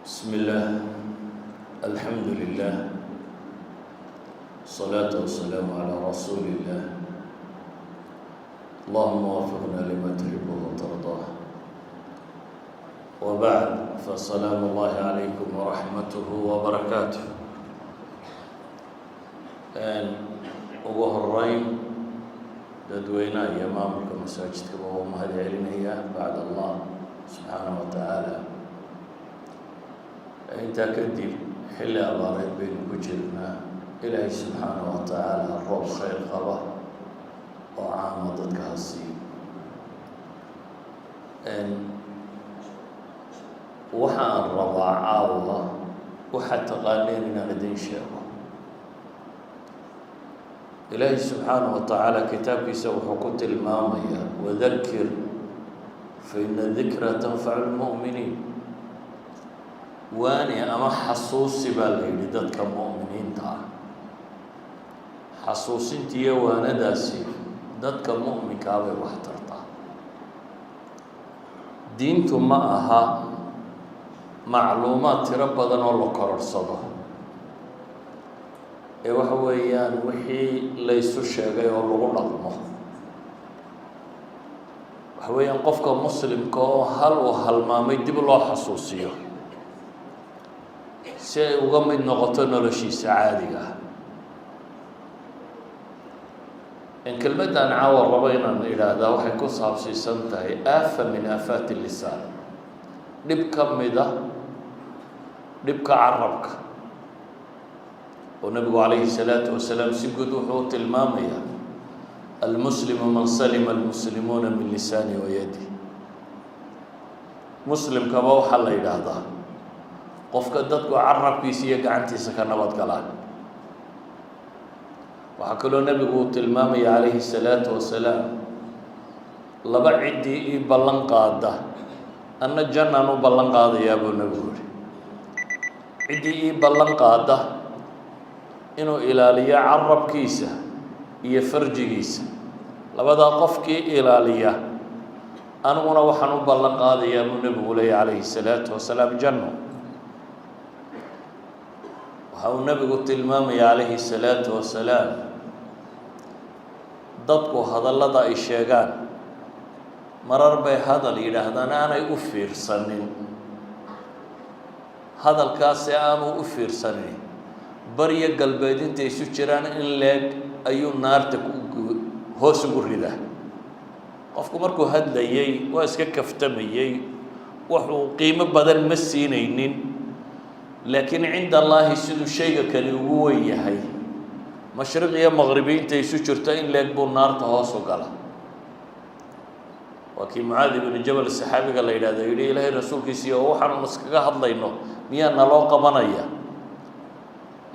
بسم الله، الحمد لله، الصلاة والسلام على رسول الله. اللهم وفقنا لما تحبه وترضاه. وبعد، فسلام الله عليكم ورحمته وبركاته. Ugu horeyn, dadweynaha iyo maamulka masaajidkaba waa mahad celinaya bacd Allah subxaanaه wa tacaala. Intaa kadib, xilli abaareed baynu ku jirnaa. Ilaahay subxaanaه wa tacaala roob khayr qaba oo caama dadka ha siiyo. Waxaan rabaa caawa waxaad taqaaneen inaan idin sheego. Ilaahay subxaanaه wa tacaala kitaabkiisa wuxuu ku tilmaamayaa: "وذكر فإن الذكرى تنفع المؤمنين." Waani ama xasuusi baa la yidhi dadka mu'miniinta ah. Xasuusinta iyo waanadaasi dadka mu'minkaa bay wax tartaa. Diintu ma aha macluumaad tiro badan oo la kororsado, ee waxa weeyaan wixii laysu sheegay oo lagu dhaqmo. Waxa weeyaan qofka muslimka oo hal uu halmaamay dib loo xasuusiyo si ay uga mid noqoto noloshiisa caadiga ah. Kelmaddan caawa rabo inaan idhaahdaa waxay ku saabsiisan tahay آفة من آفات اللسان, dhib ka mida dhibka carabka, oo nabigu calayhi الsalaatu wasalaam si guud wuxuu u tilmaamayaa: "المسلم من سلم المسلمون من لسانه ويده." Muslimkaba waxaa la yidhaahdaa qofka dadku carabkiisa iyo gacantiisa ka nabad galaan. Waxaa kaloo nebigu uu tilmaamaya calayhi الsalaatu wasalaam: "Laba ciddii ii ballan qaada, anna jannaan u ballan qaadayaa," buu nebigu yihi. Ciddii ii ballan qaada inuu ilaaliyo carabkiisa iyo farjigiisa, labadaa qofkii ilaaliya, aniguna waxaan u ballan qaadayaa, buu nebigu leeyay calayhi الsalaatu wasalaam, janno. Waxa uu nebigu tilmaamaya calayhi الsalaatu wasalaam dadku hadallada ay sheegaan, marar bay hadal yidhaahdaan aanay u fiirsanin. Hadalkaasi aanu u fiirsanin, baryo galbeed intay isu jiraan in leeg ayuu naarta hoos ugu ridaa. Qofku markuu hadlayey waa iska kaftamayey, wuxuu qiimo badan ma siinaynin, laakiin cinda Allaahi siduu shayga kani ugu weyn yahay, mashriq iyo maqribi intay isu jirto in leeg buu naarta hoos u gala. Waa kii Mucaadi ibnu Jabal, saxaabiga la yidhahdo, yidhi: "Ilaahay rasuulkiisii, oo waxaanu iskaga hadlayno miyaa naloo qabanaya?"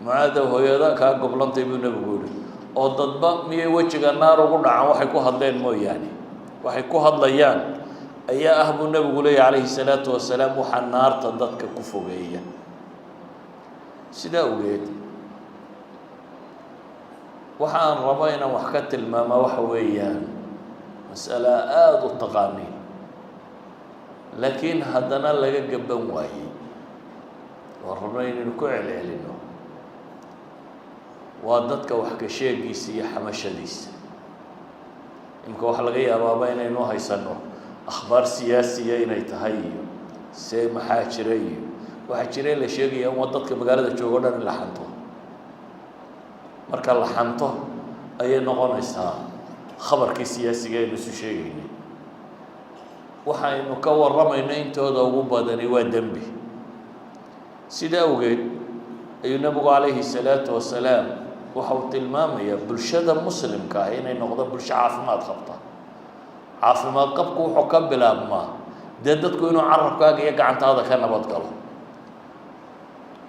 "Mucaadow, hooyada kaa goblantay," buu nebigu yihi, "oo dadba miyay wejiga naar ugu dhacaan waxay ku hadleen mooyaane? Waxay ku hadlayaan ayaa ah," buu nebigu leeyay calayhi salaatu wasalaam, "waxaa naarta dadka ku fogeeya." Sidaa awgeed, waxa aan rabo inaan wax ka tilmaamaa waxa weeyaan mas'ale aada u taqaaniin, laakiin haddana laga gaban waayey, oo rabno inaynu ku celcelino, waa dadka wax ka sheegiisa iyo xamashadiisa. Imika waxaa laga yaabaaba inaynu haysano akhbaar siyaasiya inay tahay, iyo see maxaa jira, iyo waxaa jira in la sheegaya waa dadka magaalada joogo dhan in la xanto. Marka la xanto ayay noqonaysaa khabarkii siyaasiga aynu isu sheegaynay. Waxaynu ka warramayno intooda ugu badani waa dembi. Sida awgeed ayuu nebigu calayhi salaatu wasalaam waxa uu tilmaamayaa bulshada muslimka ah inay noqdo bulsho caafimaad qabta. Caafimaad qabku wuxuu ka bilaabmaa dee dadku inuu carabkaaga iyo gacantaada ka nabad galo.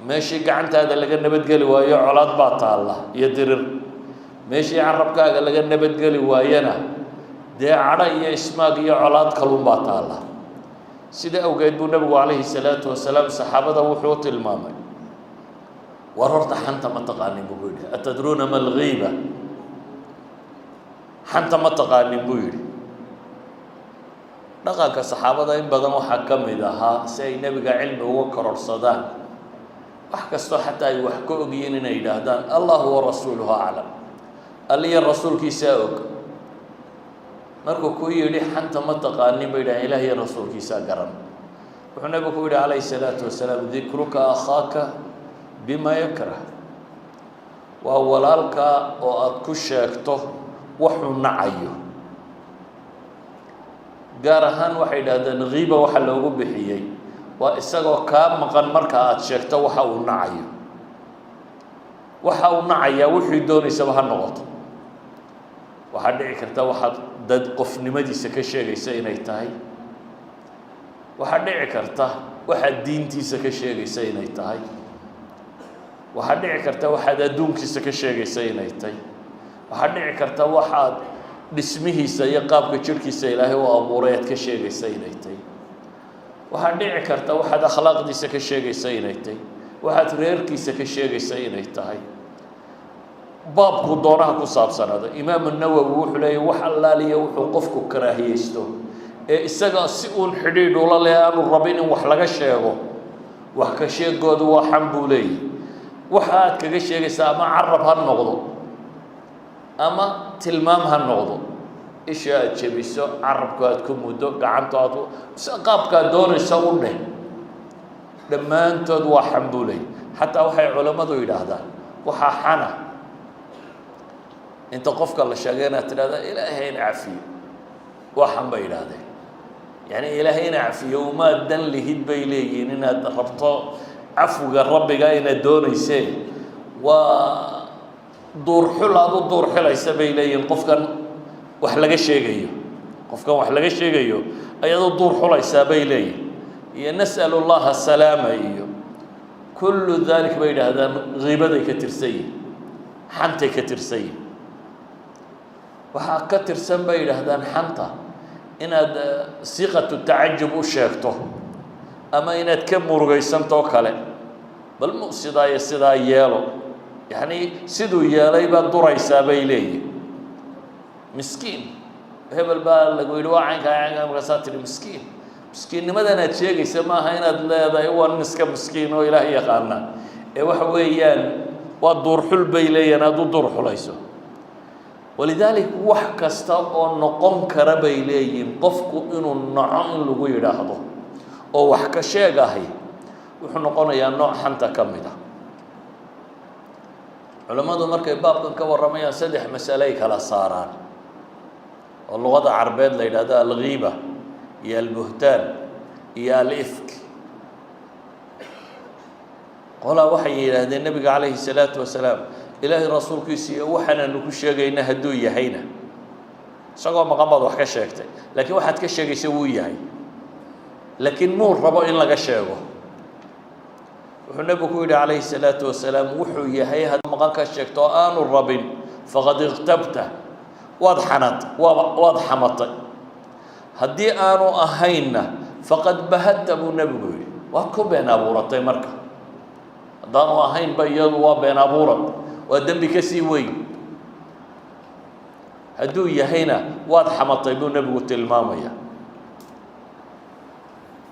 Meeshii gacantaada laga nabadgeli waayo, colaad baa taalla iyo dirir. Meeshii carabkaaga laga nabadgeli waayana, dee cadho iyo ismaag iyo colaad kalun baa taalla. Sida awgeed buu nebigu calayhi salaatu wasalaam saxaabada wuxuu tilmaamay: "War horta xanta ma taqaanin?" buu ku yidhi. "أتدرون ما الغيبة?" Xanta ma taqaanin, buu yidhi. Dhaqanka saxaabada in badan waxaa ka mid ahaa, si ay nebiga cilmi uga kororhsadaan, wax kastoo xataa ay wax ka ogyihiin inay yidhaahdaan "Allahu warasuuluhu aclam", Alliya rasuulkiisaa og. Markuu ku yidhi "Xanta ma taqaanin?" bay yidhahdeen, "Ilaah iyo rasuulkiisaa garan." Wuxuu nebigu ku yidhi calayhi salaatu wasalaam: "Dikruka akhaaka bima yakrah", waa walaalkaa oo aada ku sheegto waxuu nacayo. Gaar ahaan waxay yidhahdeen ghiiba waxa loogu bixiyey waa isagoo kaa maqan marka aada sheegto waxa uu nacayo. Waxa uu nacayaa wuxuu doonaysaba ha noqoto. Waxaad dhici karta waxaad dad qofnimadiisa ka sheegaysa inay tahay, waxaad dhici karta waxaad diintiisa ka sheegaysa inay tahay, waxaad dhici karta waxaad adduunkiisa ka sheegaysa inay tahay, waxaad dhici karta waxaad dhismihiisa iyo qaabka jirhkiisa Ilaahay u abuuray aad ka sheegaysa inay tahay, waxaad dhici karta waxaad akhlaaqdiisa ka sheegaysa inay tahay, waxaad reerkiisa ka sheegaysa inay tahay. Baabku doonaha ku saabsanaado. Imaamu Nawowi wuxuu leeyahy, wax allaaliya wuxuu qofku karaahiyeysto ee isaga si uun xidhiidh ula leh aanu rabin in wax laga sheego, wax ka sheegoodu waa xan buu leeyahy. Waxa aad kaga sheegaysaa ama carab ha noqdo ama tilmaam ha noqdo, isha aad jebiso, carabku aad ku muddo, gacantu aad ku qaabkaad doonaysa u dheh, dhammaantood waa xan buu leeyahy. Xataa waxay culammadu yidhaahdaan, waxaa xana inta qofka la sheegay inaad tidhahda "Ilaahay ina cafiyo", waa xan bay yidhaahdeen. Yacni Ilaahay ina cafiyo umaad dan lihid bay leeyihiin, inaad rabto cafwiga Rabbiga inaad doonaysee, waa duurxul aad u duurxilaysa bay leeyihiin. Qofkan wax laga sheegayo, qofkan wax laga sheegayo ayaad u duur xulaysaa bay leeyihin, iyo "Nas'al Allaha salaama" iyo kullu dalik bay yidhaahdaan ghiibaday ka tirsan yihin, xantay ka tirsan yihin. Waxaa ka tirsan bay yidhaahdaan xanta inaad siiqatu tacajub u sheegto ama inaad ka murugaysantoo kale, bal mu sidaa iyo sidaa yeelo, yacni siduu yeelay baad duraysaa bay leeyihin. Miskiin hebel baa lagu yidhi waa caynkaa caynkaa, markaasaa tidhi "Miskiin". Miskiinnimadan aad sheegaysa maaha inaad leedahay waa nin iska miskiin oo Ilaah yaqaana, ee waxa weeyaan waa duurxul bay leeyihin aada u duurxulayso. Walidaalik wax kasta oo noqon kara bay leeyihiin qofku inuu naco in lagu yidhaahdo oo wax ka sheeg ahi wuxuu noqonayaa nooc xanta ka mid a. Culammadu markay baabkan ka warramayaan saddex masale ay kala saaraan oo luqada Carbeed la yidhahdo alghiiba iyo albuhtaan iyo alifk. Qolaa waxay yidhaahdeen nebiga calayhi salaatu wasalaam, Ilaahay rasuulkiisa iyo waxaanaanu ku sheegayna hadduu yahayna, isagoo maqan baad wax ka sheegtay, laakiin waxaad ka sheegaysa wuu yahay, laakiin muu rabo in laga sheego. Wuxuu nebigu ku yidhi calayhi salaatu wasalaam, wuxuu yahay had maqan ka sheegto oo aanu rabin, faqad iqtabta, waad xanad waa waad xamatay. Haddii aanu ahaynna, faqad bahadta buu nebigu yidhi, waad ku been abuuratay. Marka haddaanu ahaynba iyadu waa been abuurad, waa dembi ka sii weyn. Hadduu yahayna waad xamatay buu nebigu tilmaamaya.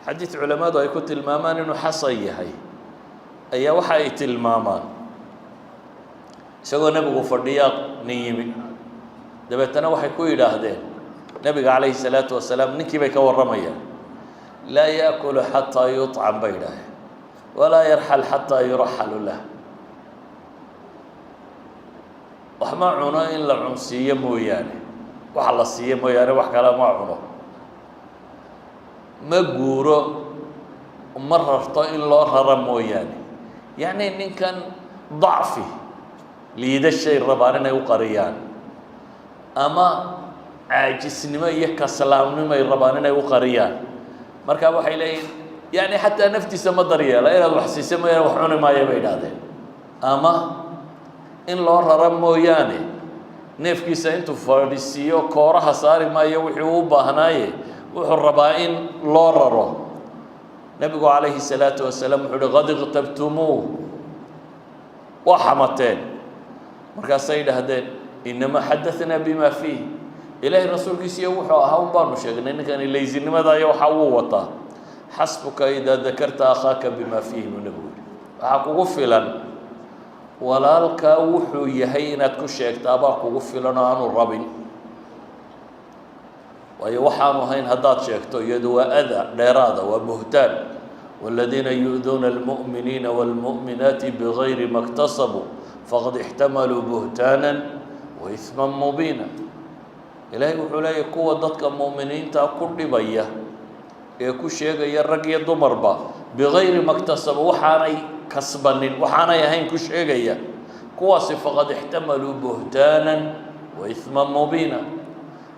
Xadiid culamadu ay ku tilmaamaan inuu xasan yahay ayaa waxa ay tilmaamaan, isagoo nebigu fadhiyaa nin yimi. Dabeetana waxay ku yidhaahdeen nebiga calayhi salaatu wasalaam, ninkii bay ka warramayaan, laa yaakulu xataa yuطcam bay yidhaaheen, walaa yarxal xataa yuraxalu lah. Wax ma cuno in la cunsiiyo mooyaane, wax la siiyo mooyaane wax kale ma cuno, ma guuro, ma rarto in loo raro mooyaane. Yacni ninkan dacfi liidashay rabaan inay u qariyaan ama caajisnimo iyo kaslaamnimo ay rabaan inay u qariyaan. Marka waxay leeyihin, yani xataa naftiisa ma daryeela, inaad wax siisa mooyaane wax cuni maayo bay idhahdeen, ama in loo raro mooyaane neefkiisa intuu fadhisiiyo kooraha saari maayo wixii uu u baahnaaye, wuxuu rabaa in loo raro. Nebigu calayhi salaatu wasalaam wuxuu uhi, qad iqtabtumuuh, waa xamateen. Markaasay yidhaahdeen, inamaa xadahnaa bima fiih. Ilaahay rasuulkiisiiyo wuxuu ahaa un baanu sheegnay. Ninkani laysinimada iyo waxaa wuu wataa. Xasbuka idaa dakarta akhaaka bima fiihi, buu nebigu yihi. Waxaa kugu filan walaalkaa wuxuu yahay inaad ku sheegtaabaa kugu filan oo aanu rabin, waayo waxaanu ahayn haddaad sheegto iyadu waa ada dheeraada, waa buhtaan. Waladiina yu-duuna almu'miniina wاlmu'minaati bigayri ma اktasabuu faqad ixtamaluu buhtaana wa ihma mubiina. Ilaahay wuxuu leeyahy, kuwa dadka mu'miniinta ku dhibaya ee ku sheegaya rag iyo dumarba bigayri ma ktasabu, waxaanay kasbanin, waxaanay ahayn ku sheegaya, kuwaasi faqad ixtamaluu buhtaanan wa ihman mubiina,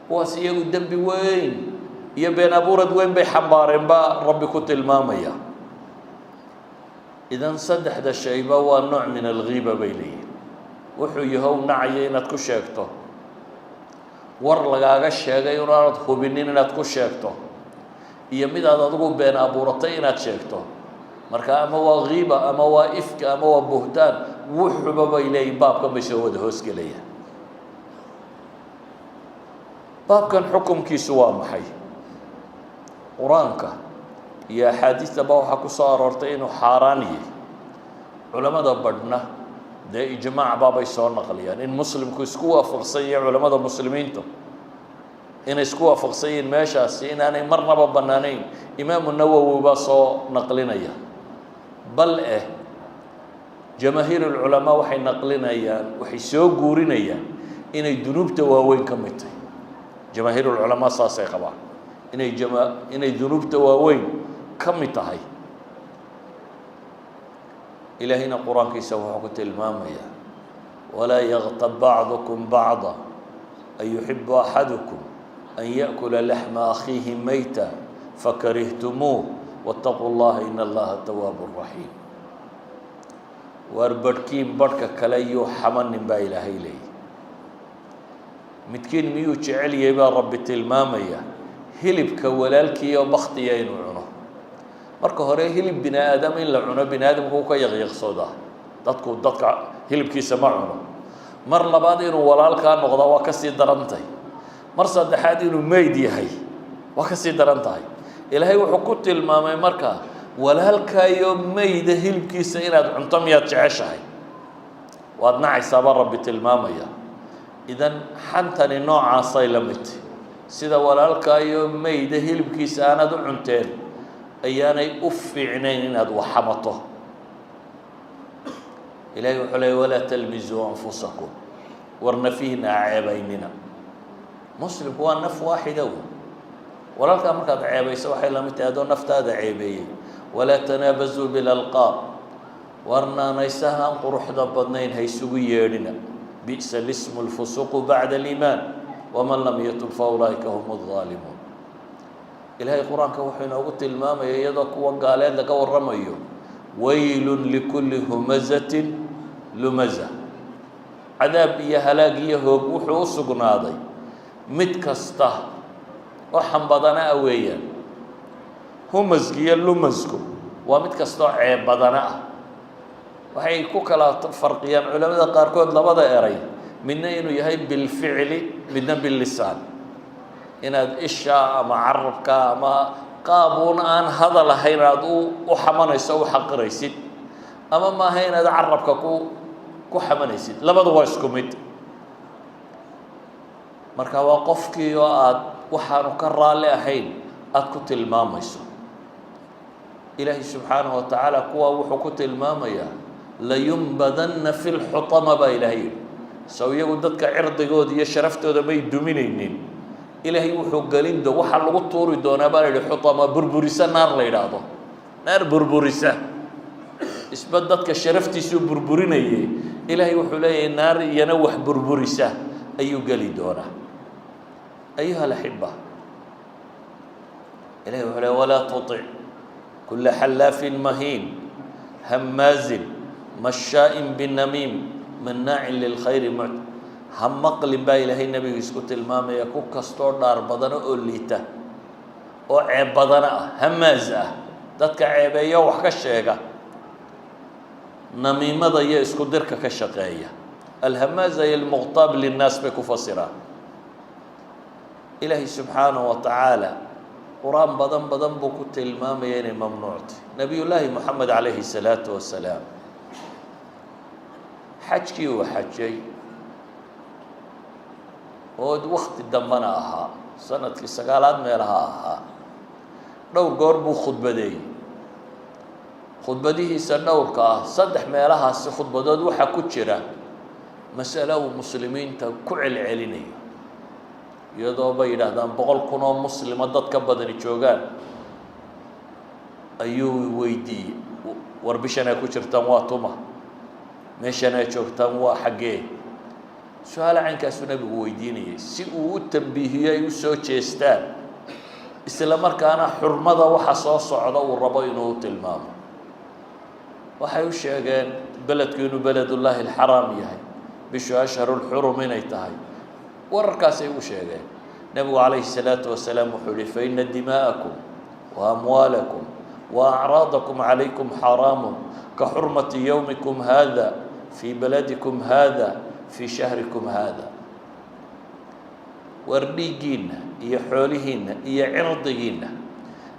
kuwaas iyagu dembi weyn iyo been abuurad weyn bay xambaareen, baa Rabbi ku tilmaamaya. Idan saddexda shayba waa nooc min alghiiba bay leeyihin: wuxuu yahow nacaya inaad ku sheegto, war lagaaga sheegay inaanad hubinin inaad ku sheegto, iyo mid aad adigu been abuuratay inaad sheegto. Marka ama waa ghiiba, ama waa ifka, ama waa buhtaan, wuxuba bay leeyihin baabkan bay soo wada hoosgelayaan. Baabkan xukumkiisu waa maxay? Qur-aanka iyo axaadiistaba waxaa ku soo aroortay inuu xaaraan yahay. Culamada badhna dee ijmaac baabay soo naqliyaan in muslimku isku waafaqsan yahay, culamada muslimiintu inay isku waafaqsan yihiin meeshaasi inaanay marnaba bannaanayn. Imaamu Nawowi baa soo naqlinaya, bal eh jamaahiir ulculamaa waxay naqlinayaan, waxay soo guurinayaan inay dunuubta waaweyn ka mid tahay. Jamaahiir ulculamaa saasay qabaan, inay dunuubta waaweyn ka mid tahay. Ilaahayna qur-aankiisa wuxuu ku tilmaamayaa: walaa yaktab bacdukum bacda, ayuxibu axadukum an yaأkula laxma akhiihi mayta fakarihtumuuh, wاtaquu اllaha, in Allaha tawaabu raxiim. Waar barhkiin barhka kale yuu xamanin, baa Ilaahay leeyahy. Midkiin miyuu jecel yahay, baa Rabbi tilmaamaya, hilibka walaalkii oo baktiya inuu cuno? Marka hore hilib bini aadam in la cuno bini aadamku u ka yaqyaqsoodaa, dadku dadka hilibkiisa ma cuno. Mar labaad inuu walaalkaa noqdaa waa kasii daran tahay. Mar saddexaad inuu meyd yahay waa kasii daran tahay. Ilaahay wuxuu ku tilmaamay marka, walaalkaayo meyda hilibkiisa inaad cunto miyaad jeceshahay? Waad nacaysaa, baa Rabbi tilmaamaya. Idan xantani noocaasay la mid tahy. Sida walaalkaayo meyda hilibkiisa aanaad u cunteen ayaanay u fiicnayn inaad waxamato. Ilahay wuxuu leey: walaa talmizuu anfusakum, war nafihiina ha ceebaynina. Muslimku waa naf waaxida wey. Walaalkaa markaad ceebayso waxay lamid tahay adoo naftaada ceebeeyey. Walaa tanaabazuu bilalqaab, war naanaysahaan quruxda badnayn ha isugu yeedhina. Bi'sa lismu lfusuuqu bacda aliimaan, waman lam yatub fa ulaa'ika hum aldaalimuun. Ilaahay qur-aanka wuxuu inoogu tilmaamaya, iyadoo kuwa gaaleed laga warramayo: waylun likulli humazatin lumaza. Cadaab iyo halaag iyo hoog wuxuu u sugnaaday mid kasta oo xambadana ah weeyaan. Humasku iyo lumasku waa mid kasta oo ceeb badana ah. Waxay ku kala farqiyaan culamada qaarkood labada eray, midna inuu yahay bilficli, midna billisaan, inaad isha ama carabka ama qaabuun aan hadal ahayn aada u xamanayso, u xaqiraysid, ama maaha inaad carabka ku xamanaysid. Labadu waa isku mid. Marka waa qofkii oo aada waxaanu ka raalli ahayn aada ku tilmaamayso. Ilaahay subxaanahu wa tacaala kuwa wuxuu ku tilmaamayaa: layunbadanna fi lxutama, baa Ilaahay yihi. Sow iyagu dadka cirdigooda iyo sharaftooda may duminaynin? Ilaahay wuxuu gelin do waxaa lagu tuuri doonaa, baa la yihi, xutama burburisa, naar la yidhaahdo, naar burburisa. Isba dadka sharaftiisuu burburinayay, Ilaahay wuxuu leeyahay naar iyana wax burburisa ayuu geli doonaa. Ayuha alaxiba, ilahay wuxuu leey: walaa tutic kula xallaafin mahiin, hammaazin mashaa'in binamiim, mannaacin lilkhayri muct. Ha maqlin, baa Ilaahay nebiga isku tilmaamaya, ku kastoo dhaar badano oo liita oo ceeb badana ah, hamaaz ah, dadka ceebeeya, wax ka sheega, namiimada iyo isku dirka ka shaqeeya. Alhamaaza iyo almuqtaab linnaas bay ku fasiraan. Ilaahay subxaanahu wa tacaala qur-aan badan badan buu ku tilmaamaya inay mamnuuctay. Nabiyullaahi Moxamed calayhi salaatu wasalaam xajkii uu xajay oo wakti dambena ahaa, sanadkii 9aad meelaha ahaa, dhowr goor buu khudbadeeyey. Khudbadihiisa dhowrka ah, saddex meelahaasi khudbadood, waxaa ku jira masalo uu muslimiinta ku celcelinayo, iyadoo bay yidhaahdaan 100,000 oo muslima dad ka badani joogaan. Ayuu weydiiyey: "War, bishan ay ku jirtaan waa tuma? Meeshan ay joogtaan waa xaggee?" Su-aala caynkaasuu nabigu weydiinayay si uu u tambiihiyo, ay u soo jeestaan, isla markaana xurmada waxa soo socda uu rabo inuu u tilmaamo. Waxay u sheegeen beledku inuu beledullaahi alxaraam yahay, bishu ashhurulxurum inay tahay. Wararkaasay u sheegeen. Nebigu calayhi salaatu wasalaam wuxuu yihi: "Faina dimaa'akum wa amwaalakum wa acraadakum calaykum xaraamun ka xurmati yowmikum hada fii baladikum hada fii shahrikum hada." War, dhiiggiinna iyo xoolihiinna iyo cirdigiinna.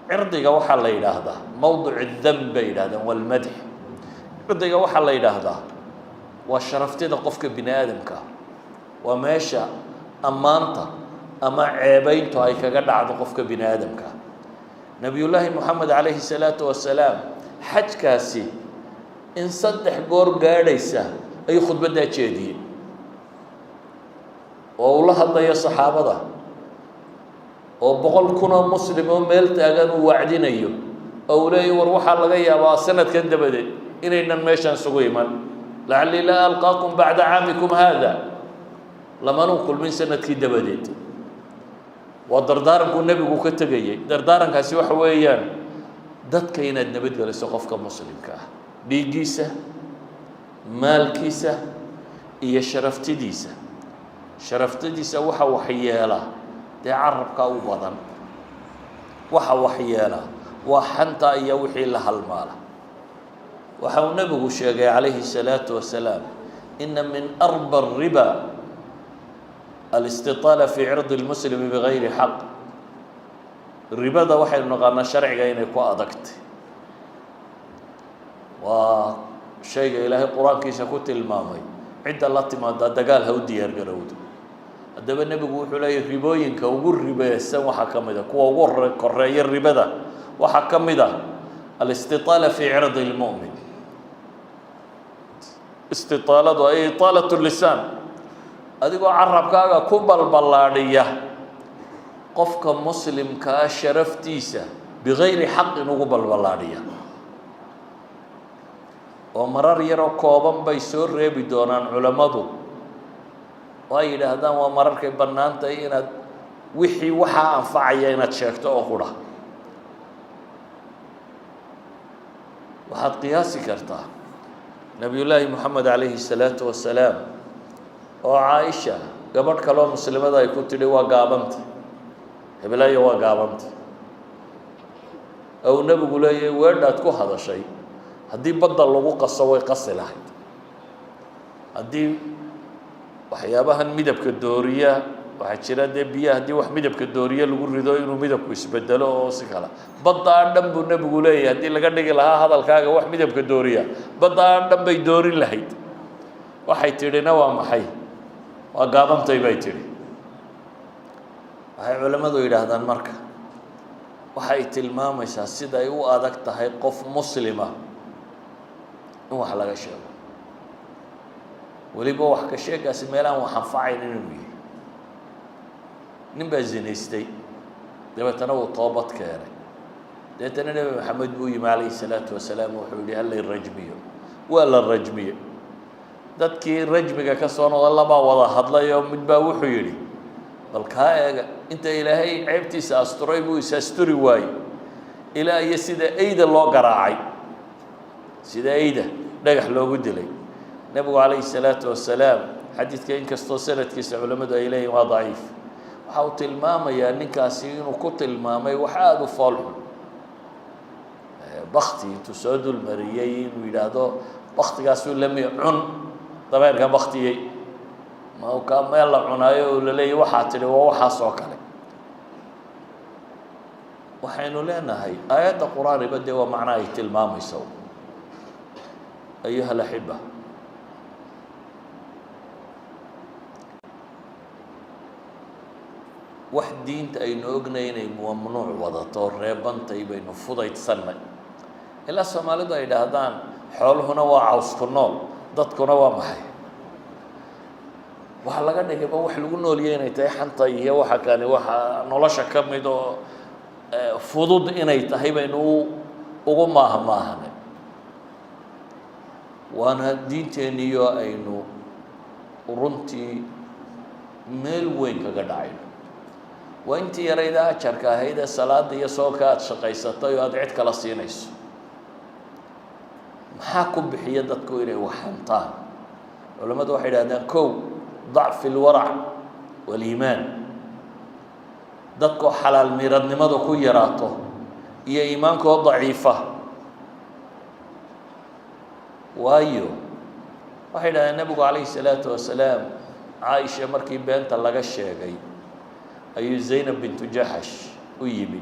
Cirdiga waxaa la yidhaahdaa mowdic dam bay yidhahdaan walmadx. Cirdiga waxaa la yidhaahdaa waa sharaftida qofka bini aadamka, waa meesha ammaanta ama ceebeyntu ay kaga dhacdo qofka bini aadamka. Nabiyullaahi Moxamed calayhi salaatu wasalaam xajkaasi in 3 goor gaadhaysa ayuu khudbaddaa jeediyey, oo uu la hadlayo saxaabada, oo 100,000 oo muslim oo meel taagan uu wacdinayo, oo uu leeyahy: "War, waxaa laga yaabaa sanadkan dabadeed inaynan meeshaan isugu iman. Lacallii laa alqaakum bacda caamikum haada." Lamanuu kulmin sanadkii dabadeed. Waa dardaarankuu nebigu ka tegayey. Dardaarankaasi waxa weeyaan dadka inaad nabadgeliso, qofka muslimka ah dhiiggiisa, maalkiisa iyo sharaftidiisa. Sharaftadiisa waxa waxyeela dee carabka u badan, waxa waxyeela waa xanta iyo wixii la halmaala. Waxa uu nebigu sheegay calayhi الsalaatu wasalaam: "Ina min arba الriba alistiطaala fi cirdi اlmuslimi bigayri xaq." Ribada waxaynu naqaanaa sharciga inay ku adagtay. Waa shayga Ilaahay qur-aankiisa ku tilmaamay cidda la timaadaa dagaal ha u diyaar garowdo. Haddaba nebigu wuxuu leeyahy ribooyinka ugu ribeesan waxaa ka mid a, kuwa ugu koreeya ribada waxaa ka mid a alistiطaala fi cirdi اlmu'min. Istiطaaladu ay itaalat lisaan, adigoo carabkaaga ku balballaadhiya qofka muslimkaa sharaftiisa bigayri xaqin ugu balballaadhiya. Oo marar yaroo kooban bay soo reebi doonaan culammadu, oo ay yidhaahdaan waa mararkay bannaan tahay inaad wixii waxaa anfacaya inaad sheegto oo qura. Waxaad qiyaasi kartaa nabiyullaahi Moxamed calayhi salaatu wasalaam oo Caaisha, gabadh kaloo muslimada, ay ku tidhi: "Waa gaabanta hebelaayo, waa gaabanta." Ou nebigu leeyahay: "Weedhaad ku hadashay haddii badda lagu qaso way qasi lahayd, haddii waxyaabahan midabka dooriya." Waxaa jira dee biyaha haddii wax midabka dooriye lagu rido inuu midabku isbedelo oo si kale. "Baddaa dhan," buu nebigu leeyahay, "haddii laga dhigi lahaa hadalkaaga wax midabka dooriya, baddaa dhan bay doorin lahayd." Waxay tidhina waa maxay? "Waa gaabantay," bay tidhi. Waxay culimmadu yidhaahdaan marka waxay tilmaamaysaa sida ay u adag tahay qof muslima in wax laga sheego, weliba wax ka sheegaasi meelaan wax anfacayn inuu yahay. Nin baa zinaystay, dabeetana uu toobad keenay. Dabeetana Nebi Maxamed buu yimi calayhi salaatu wasalaam. Wuxuu yihi: "Hallay rajmiyo." Waa la rajmiye. Dadkii rajmiga ka soo noqda labaa wada hadlay, oo mid baa wuxuu yidhi: "Bal kaa eega, inta Ilaahay ceebtiisa asturay buu is asturi waayey, ilaa iyo sida eyda loo garaacay, sida eyda dhagax loogu dilay." Nebigu calayhi salaatu wasalaam, xadiidka inkastoo sanadkiisa culammadu ay leeyihin waa daciif, waxa uu tilmaamayaa ninkaasi inuu ku tilmaamay wax aada u foolxun, bakti intuu soo dulmariyey, inuu yidhaahdo baktigaasuu lami cun, dameerkan baktiyey maka meel la cunaayo oo la leeyahy. Waxaa tidhi waa waxaas oo kale. Waxaynu leenahay aayadda qur-aaniba dee waa macna ay tilmaamayso. Ayuha alaxiba, wax diinta aynu ognay inay mamnuuc wadato reebantay baynu fudaydsanay, ilaa Soomaalidu ay idhaahdaan xooluhuna waa caws ku nool, dadkuna waa maxay? Waxaa laga dhigayba wax lagu nooliyay inay tahay xanta iyo waxa kani, waxa nolosha ka mid oo fudud inay tahay baynu ugu maahmaahnay. Waana diinteeniyo aynu runtii meel weyn kaga dhacayno. Waa intii yarayda ajarka ahayd ee salaada iyo soonka aada shaqaysatay oo aada cid kala siinayso. Maxaa ku bixiya dadku inay waxhantaan? Culammadu waxay idhahdaan: kow, dacfi alwarac waaliimaan, dadkoo xalaal miiradnimadu ku yaraato iyo iimaankoo daciifa. Waayo, waxay idhahdeen nebigu calayhi salaatu wasalaam, Caaisha markii beenta laga sheegay ayuu Zaynab bintu Jaxash u yimi.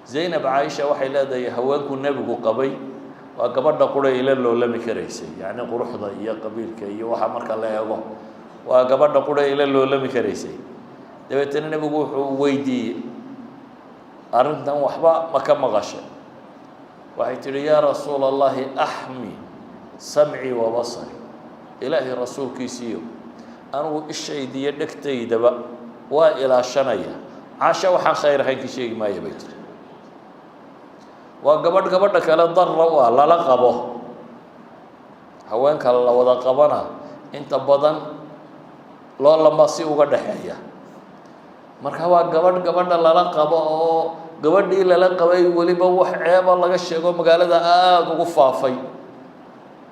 Zaynab, Caaisha waxay leedahay, haweenku nebigu qabay waa gabadha qura ila loolami karaysay, yacni quruxda iyo qabiilka iyo waxa marka la eego, waa gabadha qura ila loolami karaysay. Dabeetana nebigu wuxuu weydiiyey: "Arrintan waxba ma ka maqashay?" Waxay tidhi: "Yaa rasuula Allahi, axmi samcii wa basari." Ilaahay rasuulkiisiiyo, anigu ishayda iyo dhegtaydaba waa ilaashanaya, Caasha waxaan khayr ahayn ka sheegi maaya, bay tiri. Waa gabadh gabadha kale darra u ah, lala qabo. Haweenka la wada qabana inta badan loo lamba si uga dhaxeeya. Marka waa gabadh gabadha lala qabo, oo gabadhii lala qabay weliba wax ceeba laga sheego, magaalada aada ugu faafay.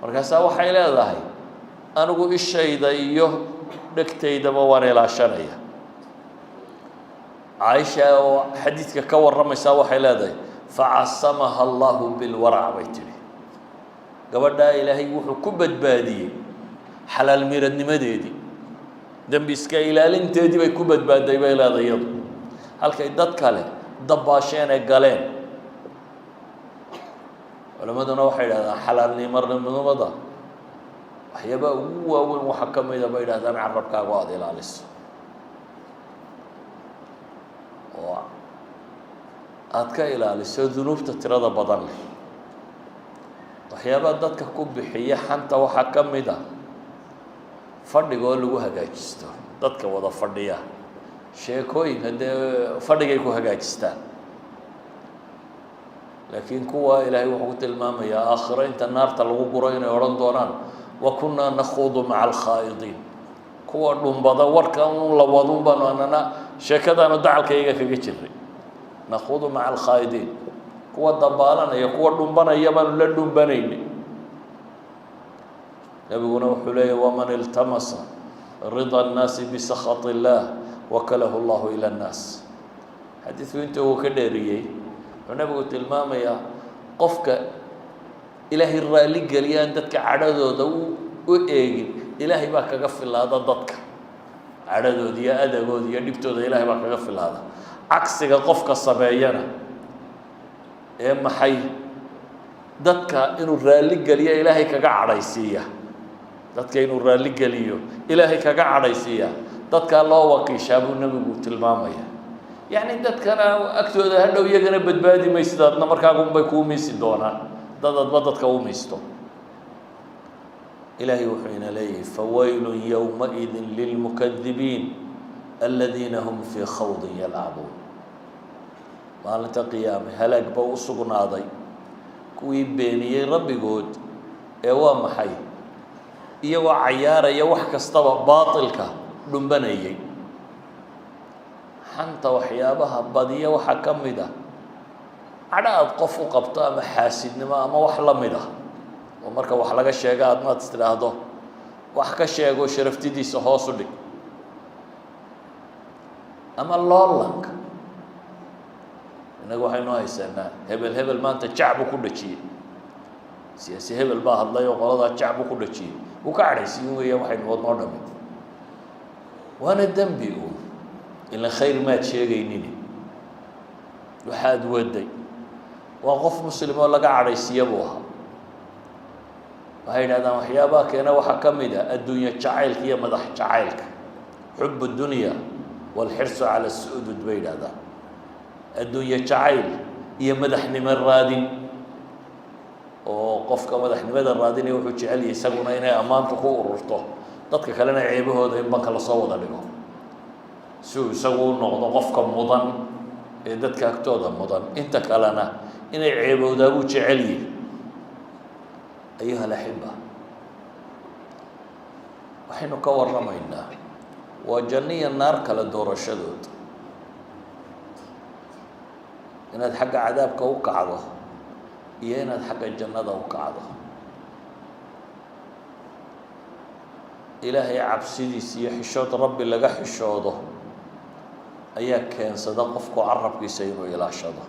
Markaasaa waxay leedahay: "Anigu ishayda iyo dhegtaydaba waan ilaashanaya." Caaisha oo xadiidka ka warramaysaa waxay leedahay: "Facasamaha Allahu bilwarac," bay tidhi. Gabadhaa Ilaahay wuxuu ku badbaadiyey xalaal miradnimadeedii, dembi iska ilaalinteedii bay ku badbaadday, bay leedahay iyadu, halkay dad kale dabbaasheen ee galeen. Culammaduna waxay idhahdaan xalaalnimarnimada waxyaabaha ugu waaweyn waxaa ka mida, bay idhahdaan, carabkaagu aada ilaaliso oo aada ka ilaaliso dunuubta tirada badan leh. Waxyaabaha dadka ku bixiya xanta waxaa ka mid a fadhigoo lagu hagaajisto. Dadka wada fadhiya sheekooyinka dee fadhigay ku hagaajistaan, laakiin kuwa Ilaahay wuxuu ku tilmaamayaa aakhiro inta naarta lagu guro inay odhan doonaan: "Wa kunnaa nakhuudu maca alkhaa'idiin." Kuwa dhumbada warka un la wadun baanu anana sheekadaanu dacalkayga kaga jiray. Nakhuudu maca alkhaa'idiin, kuwa dabaalanaya, kuwa dhumbanaya baanu la dhumbanayna. Nebiguna wuxuu leeyahy: "Waman iltamasa rida annaasi bisakhat illaah wakalahu Allahu ila annaas." Xadiidku inta uu ka dheeriyey, wuxuu nebigu tilmaamayaa qofka Ilaahay raalli geliyaan dadka cadhadooda u eegin, Ilaahay baa kaga filaada dadka cadhadooda iyo adagooda iyo dhibtooda, Ilaahay baa kaga filaada. Cagsiga qofka sameeyana ee maxay dadka inuu raalli geliyo Ilaahay kaga cadhaysiiya, dadka inuu raalli geliyo Ilaahay kaga cadhaysiiya, dadkaa loo wakiishaa, buu nebigu tilmaamaya. Yacni dadkana agtooda hadhow iyagana badbaadi maysid, adna markaagunbay kuu miisi doonaan dad adba dadka u miisto. Ilaahay wuxuu ina leeyahay: "Fawaylu yowmaidin lilmukadibiin aladiina hum fii khawdin yalcabuun." Maalinta qiyaame halaag ba u sugnaaday kuwii beeniyey rabbigood ee waa maxay, iyagoo cayaaraya wax kastaba baatilka dhumbanayay. Xanta waxyaabaha badiya waxaa ka mid ah cadho aad qof u qabto ama xaasidnimo ama wax la mid ah, oo marka wax laga sheego aad maad is tidhaahdo wax ka sheego, sharaftidiisa hoos u dhig, ama loolanka. Innaga waxaynu haysanaa hebel hebel maanta jac buu ku dhajiyey, siyaasi hebel baa hadlay oo qoladaa jac buu ku dhajiyey, wuu ka cadhaysiin weeyaan. Waxaynu wadnoo dhami waana dembi uun, ilan khayr maad sheegaynin. Waxaad waday waa qof Muslim oo laga cadhaysiiya buu ahaa. Waxay yidhahdaan waxyaabaha keena waxaa ka mid a adduunye jacaylka iyo madax jacaylka, حب الدنيا والحرص على السؤدد bay yidhahdaan, adduunye jacayl iyo madaxnimo raadin. Oo qofka madaxnimada raadinaya wuxuu jecel yahay isaguna inay ammaantu ku ururto, dadka kalena ceebahooda in banka lasoo wada dhigo, si uu isagu u noqdo qofka mudan ee dadka agtooda mudan, inta kalena inay ceebowdaa buu jecel yihi. أيها الأحبة, waxaynu ka warramaynaa waa janno iyo naar kala doorashadood, inaad xagga cadaabka u kacdo iyo inaad xagga jannada u kacdo. Ilaahay cabsidiisa iyo xishood Rabbi laga xishoodo ayaa keensada qofku carabkiisa inuu ilaashado.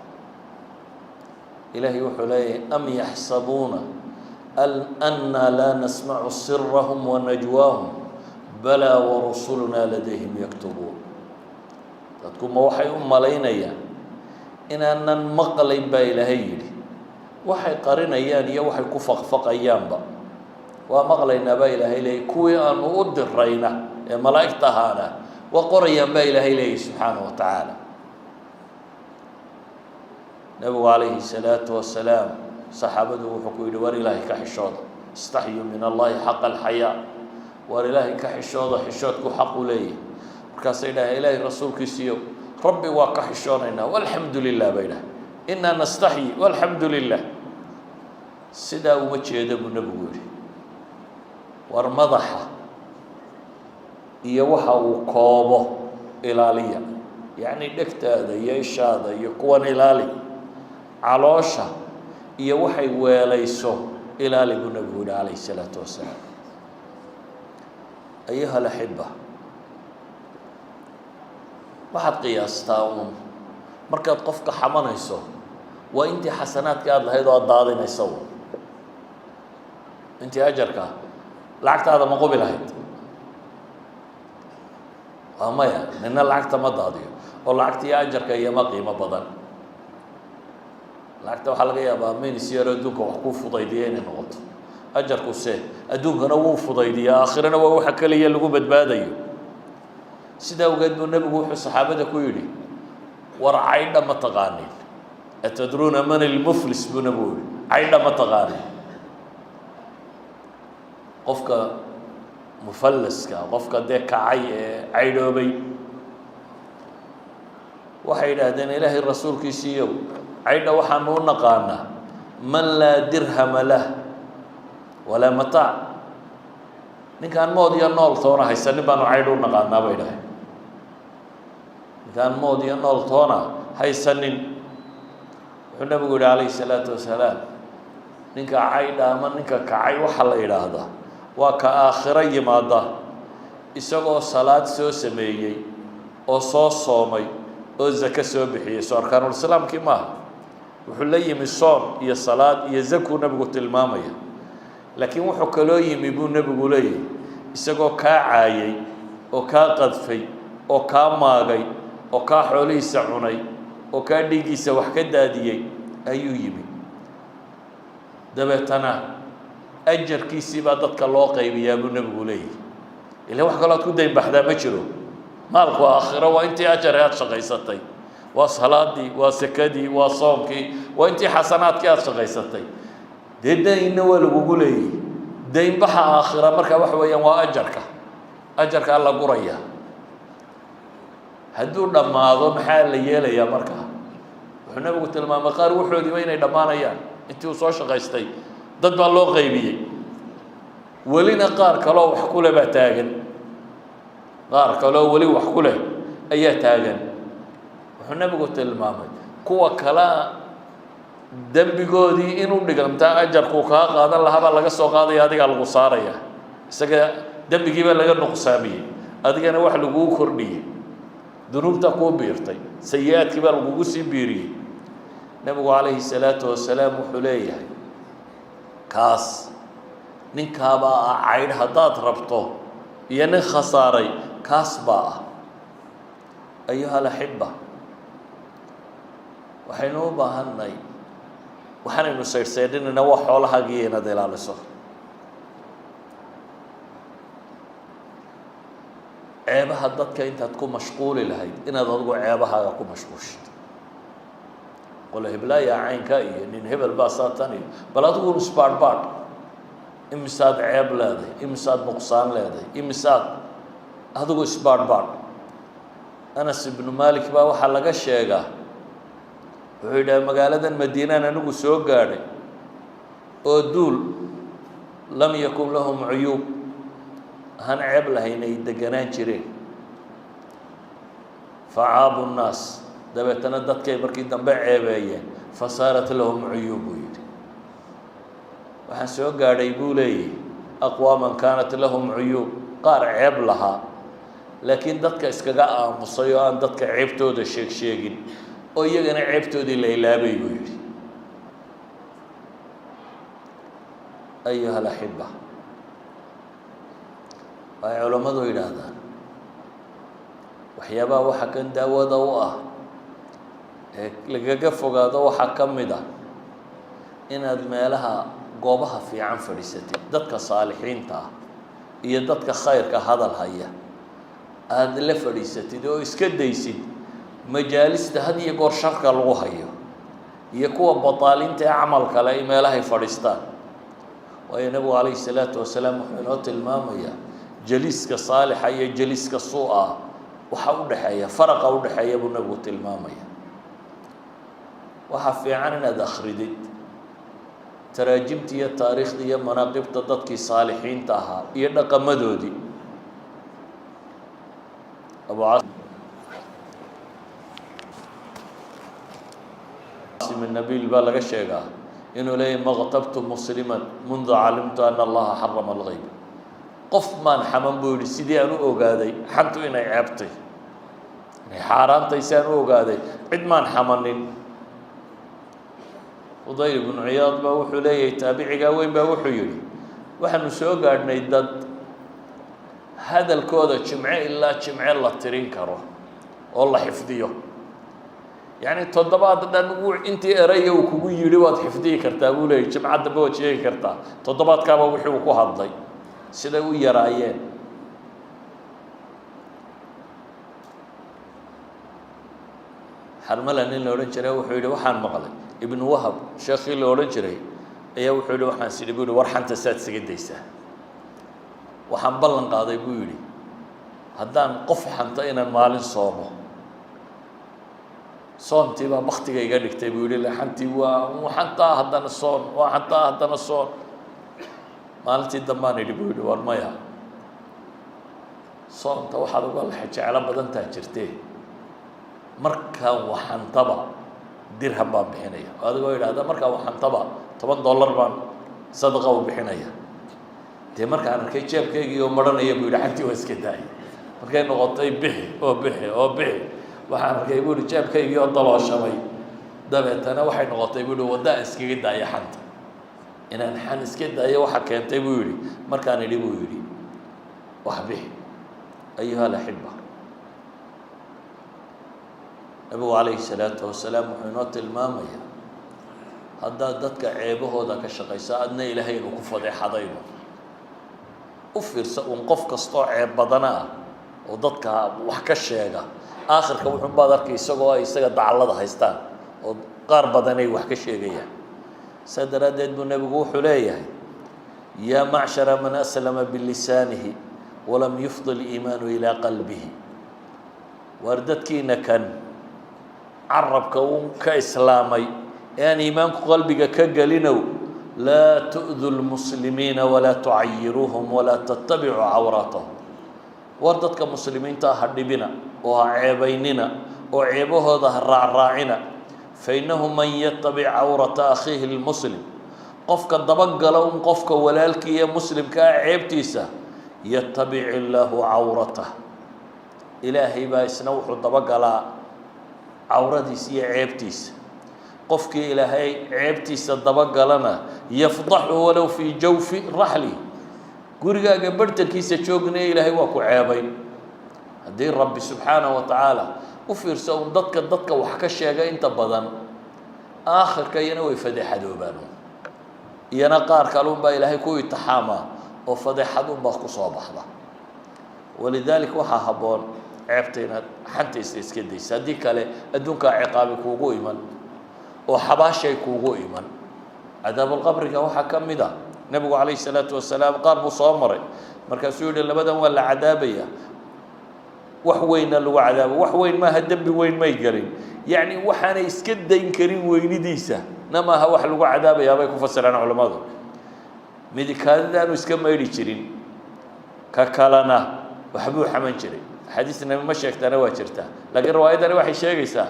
Ilaahay wuxuu leeyahay: أم يحسبون أنا لا نسمع سرهم ونجواهم بلى ورسلنا لديهم يكتبون. Dadku ma waxay u malaynayaan inaanan maqlayn, baa Ilaahay yidhi, waxay qarinayaan iyo waxay ku faqfaqayaanba? Waa maqlaynaa, baa Ilaahay leeyay. Kuwii aanu u dirayna ee malaa'igta ahaana waa qorayaan, baa Ilaahay leeyay subxaanaه wa tacaala. Nabigu calayhi الsalaatu wasalaam saxaabadu wuxuu ku yidhi: "War Ilaahay ka xishooda, استحيوا من الله حق الحياء." War Ilaahay ka xishooda xishoodku xaq u leeyahy. Markaasay dhahay: "Ilaahay rasuulkiisiiyo, Rabbi waa ka xishoonaynaa, walxamdu lilah," bay dhahay, "إنا نستحيي والحمد لله." "Sidaa uma jeeda," buu Nebigu yihi. "War madaxa iyo waxa uu koobo ilaaliya, yacni dhegtaada iyo ishaada iyo kuwan ilaali, caloosha iyo waxay weelayso ilaali," buu Nebigu yihi calayh الsalaatu wasalaam. أيها الأحبة, waxaad qiyaastaa uun markaad qofka xamanayso, waa intii xasanaadka aada lahayd oo aada daadinaysa un, intii ajarka. Lacagtaada ma qubi lahayd? Waa maya. Nina lacagta ma daadiyo, oo lacagta iyo ajarka iyoma qiimo badan. Lacagta waxaa laga yaabaa minis yaro adduunka wax ku fudaydiya inay noqoto. Ajarku se adduunkana wuu fudaydiyaa, aakhirana waa waxa keliya lagu badbaadayo. Sidaa awgeed buu Nebigu wuxuu saxaabada ku yidhi: "War caydha ma taqaanin? أتدرون من المفلس?" buu Nebigu yihi. "Caydha ma taqaanin?" Qofka mufallaska, qofka dee kacay ee caydhoobay, waxay yidhaahdeen: "Ilaahay rasuulkiisiiyow, caydha waxaanu u naqaanaa من لا درهم له ولا متاع, ninkaan mood iyo nool toona haysanin baanu caydh u naqaanaa," bay dhahay, "ninkaan mood iyo nool toona haysanin." Wuxuu Nabigu yihi calayhi salaatu wasalaam: "Ninka caydha ama ninka kacay waxaa la yidhaahdaa waa ka aakhiro yimaada isagoo salaad soo sameeyey oo soo soomay oo zako soo bixiyey." Soo arkaanulislaamkii maaha? Wuxuu la yimi soon iyo salaad iyo zakuu Nebigu tilmaamaya. Laakiin wuxuu kaloo yimi, buu Nebigu leeyahy, isagoo kaa caayay oo kaa qadfay oo kaa maagay oo kaa xoolihiisa cunay oo kaa dhiiggiisa wax ka daadiyey ayuu yimi. Dabeetana ajarkiisii baa dadka loo qaybiyaa, buu Nebigu leeyahy. Ila wax kaloo ad ku daynbaxdaa ma jiro. Maalku aakhiro waa intii ajar aad shaqaysatay, waa salaadii, waa sekadii, waa soomkii, waa intii xasanaadkii aada shaqaysatay. Dee daynna waa lagugu leeyay. Daynbaxa aakhira marka waxa weeyaan waa ajarka, ajarkaa la guraya. Hadduu dhammaado maxaa la yeelayaa? Markaa wuxuu Nabigu tilmaamay qaar waxoodiiba inay dhammaanayaan. Intii uu soo shaqaystay dad baa loo qaybiyey, welina qaar kaloo wax ku leh baa taagan, qaar kaloo weli wax ku leh ayaa taagan. Wuxuu Nabigu tilmaamay kuwa kala dembigoodii inuu dhigantaa ajarkuu kaa qaadan lahaa baa laga soo qaadaya, adigaa lagu saaraya. Isaga dembigii baa laga nuqsaamiyey, adigana wax laguu kordhiyey, dunuubta kuu biirtay, sayi-aadkii baa lagugu sii biiriyey. Nabigu calayhi salaatu wasalaam wuxuu leeyahay: kaas ninkaabaa ah caydh haddaad rabto iyo nin khasaaray, kaas baa ah. أيها الأحبة, Waxaynu u baahanay, waxaanaynu saydhsaydhinayna waa xoolahaagiiyo inaad ilaaliso. Ceebaha dadka intaad ku mashquuli lahayd, inaad adigu ceebahaaga ku mashquushid. Qole heblaaya caynka iyo nin hebel baa saatan iyo bal adigu isbaadhbaadh. Imisaad ceeb leedahay? Imisaad nuqsaan leedahay? Imisaad adigu isbaadhbaadh? Anas ibnu Malik baa waxaa laga sheegaa, wuxuu yidhaha, magaaladan Madiinaan anigu soo gaadhay oo duul lam yakun lahum cuyuub, ahaan ceeb lahayn, ay deganaan jireen. Facaabu nnaas, dabeetana dadkay markii dambe ceebeeyeen. Fasaarat lahum cuyuub, buu yidhi. Waxaan soo gaadhay, buu leeyahy, aqwaaman kaanat lahum cuyuub, qaar ceeb lahaa, laakiin dadka iskaga aamusay oo aan dadka ceebtooda sheeg sheegin, oo iyagana ceebtoodii la ilaabay, buu yidhi. Ayuha alaxiba, waxay culammadu yidhaahdaan, waxyaabaha waxa kan daawada u ah ee lagaga fogaado waxaa ka mid ah inaad meelaha goobaha fiican fadhiisatid, dadka saalixiinta ah iyo dadka khayrka hadal haya aada la fadhiisatid, oo iska daysid majaalista had iyo goor sharka lagu hayo iyo kuwa bataalinta ee camal kale ay meelahay fadhiistaan. Waayo, Nebigu calayhi salaatu wasalaam wuxuu inoo tilmaamayaa jaliiska saalixa iyo jaliiska suu-a waxa u dhexeeya, faraqa u dhexeeya buu Nebigu tilmaamaya. Waxaa fiican inaad akridid taraajimta iyo taariikhda iyo manaaqibta dadkii saalixiinta ahaa iyo dhaqamadoodii. Abu Caasim Nabiil baa laga sheegaa inuu leeyahy: "Maqtabtu muslima mundu calimtu ana Allaha xarama algayb." Qof maan xaman, buu yihi, sidii aan u ogaaday xantu inay ceebtay, inay xaaraantay, si aan u ogaaday, cid maan xamanin. Fudayl ibnu Ciyaad baa wuxuu leeyahay, taabicigaa weyn baa wuxuu yihi, waxaanu soo gaadhnay dad hadalkooda jimce ilaa jimce la tirin karo oo la xifdiyo. Yacni toddobaad dhan intii eraya uu kugu yidhi waad xifdiyi kartaa, buu leeyay. Jimca dambe waad sheegi kartaa toddobaadkaaba wixii uu ku hadlay, siday u yaraayeen. Xarmala nin la odhan jiray wuxuu yidhi, waxaan maqlay Ibnu Wahab, sheekhii la odhan jiray ayaa wuxuu yihi, waxaan sidhi, buu yihi, war xanta saad isaga daysaa? Waxaan ballan qaaday, buu yidhi, haddaan qof xanto inaan maalin soomo. Soontii baa baktiga iga dhigtay, buu yihi. La xantii waa xantaa, haddana soon, waa xantaa, haddana soon. Maalintii dambaan idhi, buu yihi, war maya, soonta waxaad uga jeclo badantaa jirtee, markaan waxantaba dirham baan bixinaya. Adigoo yidhaahda markaan waxantaba $10 baan sadaqa u bixinaya. Dee markaan arkay jeebkaygii oo maranaya, buu yidhi, xantii waa iska daayay. Markay noqotay bixi oo bixi oo bixi, waxaan arkay, buu yihi, jeebkaygii oo dalooshamay. Dabeetana waxay noqotay, buu yihi, wadda aan iskaga daayo xanta. Inaan xan iska daayo waxa keentay, buu yidhi, markaan idhi, buu yidhi, wax bixi. Ayuha alaxiba, Nabigu calayhi salaatu wasalaam wuxuu inoo tilmaamayaa haddaad dadka ceebahooda ka shaqayso, adna Ilaahay inuu ku fadeexadayno. U fiirsa uun, qof kastoo ceeb badana ah oo dadka wax ka sheega, aakhirka wuxuun baad arkay isagoo ay isaga dacallada haystaan oo qaar badan ay wax ka sheegayaan. Saa daraaddeed buu Nebigu wuxuu leeyahay: "Yaa macshara man aslama bilisaanihi walam yufdi liimaanu ilaa qalbihi." Waar dadkiina kan carabka uu ka islaamay ee aan iimaanku qalbiga ka gelinow, laa tu'du lmuslimiina walaa tucayiruuhum walaa tattabicuu cawraatahum. War dadka muslimiinta ha dhibina oo ha ceebaynina oo ceebahooda ha raacraacina. Fainahu man yatabic cawrata akhiihi lmuslim, qofka dabagala un qofka walaalkii ee muslimka ah ceebtiisa, yatabic illaahu cawratah, Ilaahay baa isna wuxuu dabagalaa cawradiisa iyo ceebtiisa. Qofkii Ilaahay ceebtiisa dabagalana, yafdaxu walow fii jawfi raxli, gurigaaga barhtankiisa joognaya Ilaahay waa ku ceebayn. Haddii Rabbi subxaanahu wa tacaala u fiirso un, dadka wax ka sheega inta badan Aakhirka iyana way fadeexadoobaan, iyana qaar kale unbaa Ilaahay ku itixaamaa oo fadeexad unbaa ku soo baxda. Walidalik waxaa habboon ceebta inaad xantaysa iska daysa. Haddii kale adduunkaa ciqaabi kuugu iman oo xabaashay kuugu iman. Cadaabulqabriga waxaa ka mid a, nebigu calayhi salaatu wasalaam qaar buu soo maray, markaasuu yihi: "Labadan waa la cadaabaya, wax weynna lagu cadaabo." Wax weyn maaha, dembi weyn may gelin, yacni waxaanay iska dayn karin weynidiisa na maaha wax lagu cadaabayaa bay ku fasiraan culammadu. Midikaadidaanu iska maydhi jirin, ka kalena waxbuu xaman jiray. Axaadiis nabi ma sheegtaana waa jirtaa, laakiin riwaayaddani waxay sheegaysaa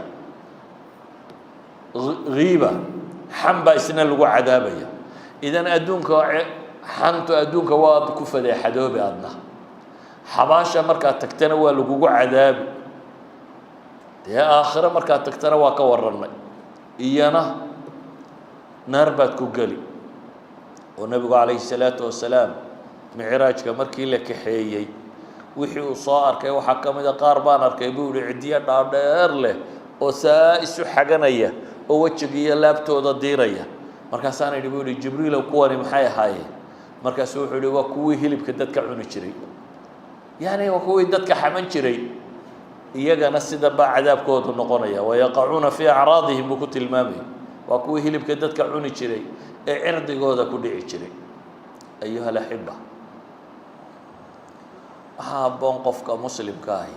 kiiba, xan baa isna lagu cadaabaya. Idan adduunka xantu, adduunka waad ku fadeexadoobi, adna xabaasha markaad tagtana waa lagugu cadaabi. Dee aakhiro markaad tagtana waa ka warannay, iyana naar baad ku geli. Oo nebigu calayhi salaatu wasalaam micraajka markii la kaxeeyey, wixii uu soo arkay waxaa ka mid a: "Qaar baan arkay," buu yihi, "ciddiyo dhaadheer leh oo saa isu xaganaya oo wejiga iyo laabtooda diiraya." Markaasaan idhi, buu yihi, "Jibriilow, kuwani maxay ahaayeen?" Markaasuu wuxuu yihi: "Waa kuwii hilibka dadka cuni jiray, yani waa kuwii dadka xaman jiray." Iyagana sida baa cadaabkoodu noqonaya. "Wayaqacuuna fii acraadihim" buu ku tilmaamaya. Waa kuwii hilibka dadka cuni jiray ee cirdigooda ku dhici jiray. Ayuha alaxiba, waxaa habboon qofka muslimka ahi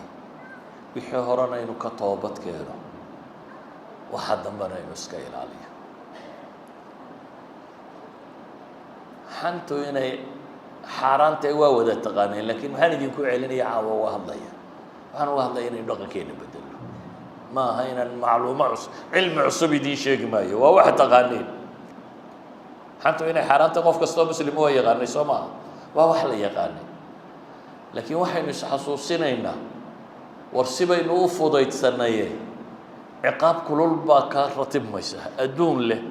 wixii horena inuu ka toobad keeno, waxa dambena inuu iska ilaaliyo. Xantu inay xaaraantahay waa wada taqaaneen, lakiin maxaan idinku celinaya caawa uga hadlaya? Waxaan uga hadlaya inaynu dhaqankeena bedelno. Ma aha inaan macluumo cusub, cilmi cusub idiin sheegi maayo, waa waxa taqaaneen. Xantu inay xaaraantahay qof kastoo muslim waa yaqaanay, soo maaha? Waa wax la yaqaanay, laakiin waxaynu isxasuusinaynaa: war, si baynu u fudaydsannaye, ciqaab kulul baa kaa ratibmaysa, adduun leh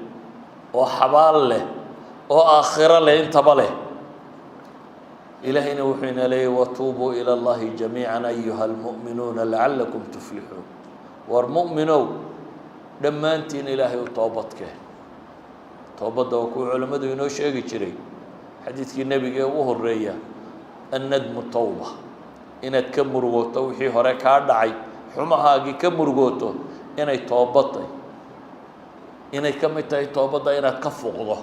oo xabaal leh oo aakhiro leh, intaba leh. Ilaahayna wuxuu ina leeyay: "Watuubuu ilى اllahi jamiica ayuha almu'minuuna lacalakum tuflixuun." War mu'minow, dhammaantiin Ilaahay u toobadkeen. Toobadda waa kuwa culimmadu inoo sheegi jiray xadiidkii nebiga ee u horeeya: annadmu towba, inaad ka murugooto wixii hore kaa dhacay, xumahaagii ka murugooto, inay toobadtay, inay ka mid tahay toobadda inaad ka fuqdo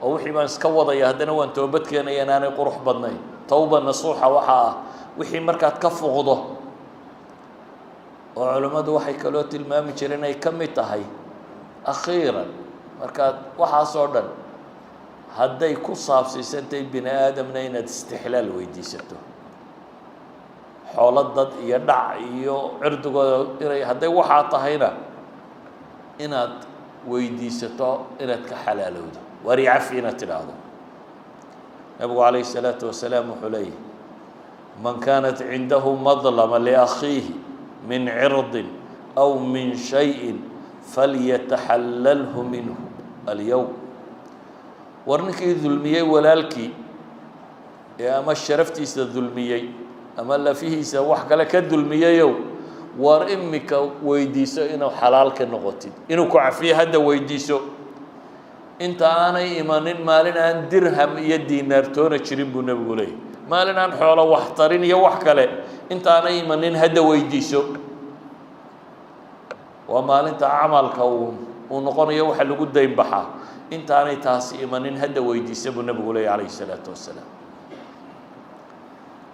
oo wixii baan iska wadaya haddana waan toobad keenaya inaanay qurux badnayn. Towba nasuuxa waxaa ah wixii markaad ka fuqdo. Oo culimmadu waxay kaloo tilmaami jireen inay ka mid tahay akhiiran, markaad waxaasoo dhan hadday ku saabsiisantahay bini aadamna, inaad istixlaal weydiisato xoolo dad iyo dhac iyo cirdigooda, inay hadday waxaa tahayna inaad weydiisato inaad ka xalaalowdo, wari cafi inaad tidhaahdo. Nabigu calayhi الsalaatu wasalaam wuxuu leeyahy: "Man kaanat cindahu madlama liakhiihi min cirdin aw min shayin falyataxallalhu minhu alyowm." War ninkii dulmiyey walaalkii ee ama sharaftiisa dulmiyey ama lafihiisa wax kale ka dulmiyeyow, war imika weydiiso inuu xalaal ka noqotid, inuu ku cafiyo hadda weydiiso, inta aanay imanin maalin aan dirham iyo diinaartoona jirin, buu nebigu leeyay. Maalin aan xoolo wax tarin iyo wax kale inta aanay imanin hadda weydiiso. Waa maalinta camalka uu noqonayo waxa lagu daynbaxaa. Intaanay taasi imanin hadda weydiisa, buu nebigu leeyay calayhi salaatu wasalaam.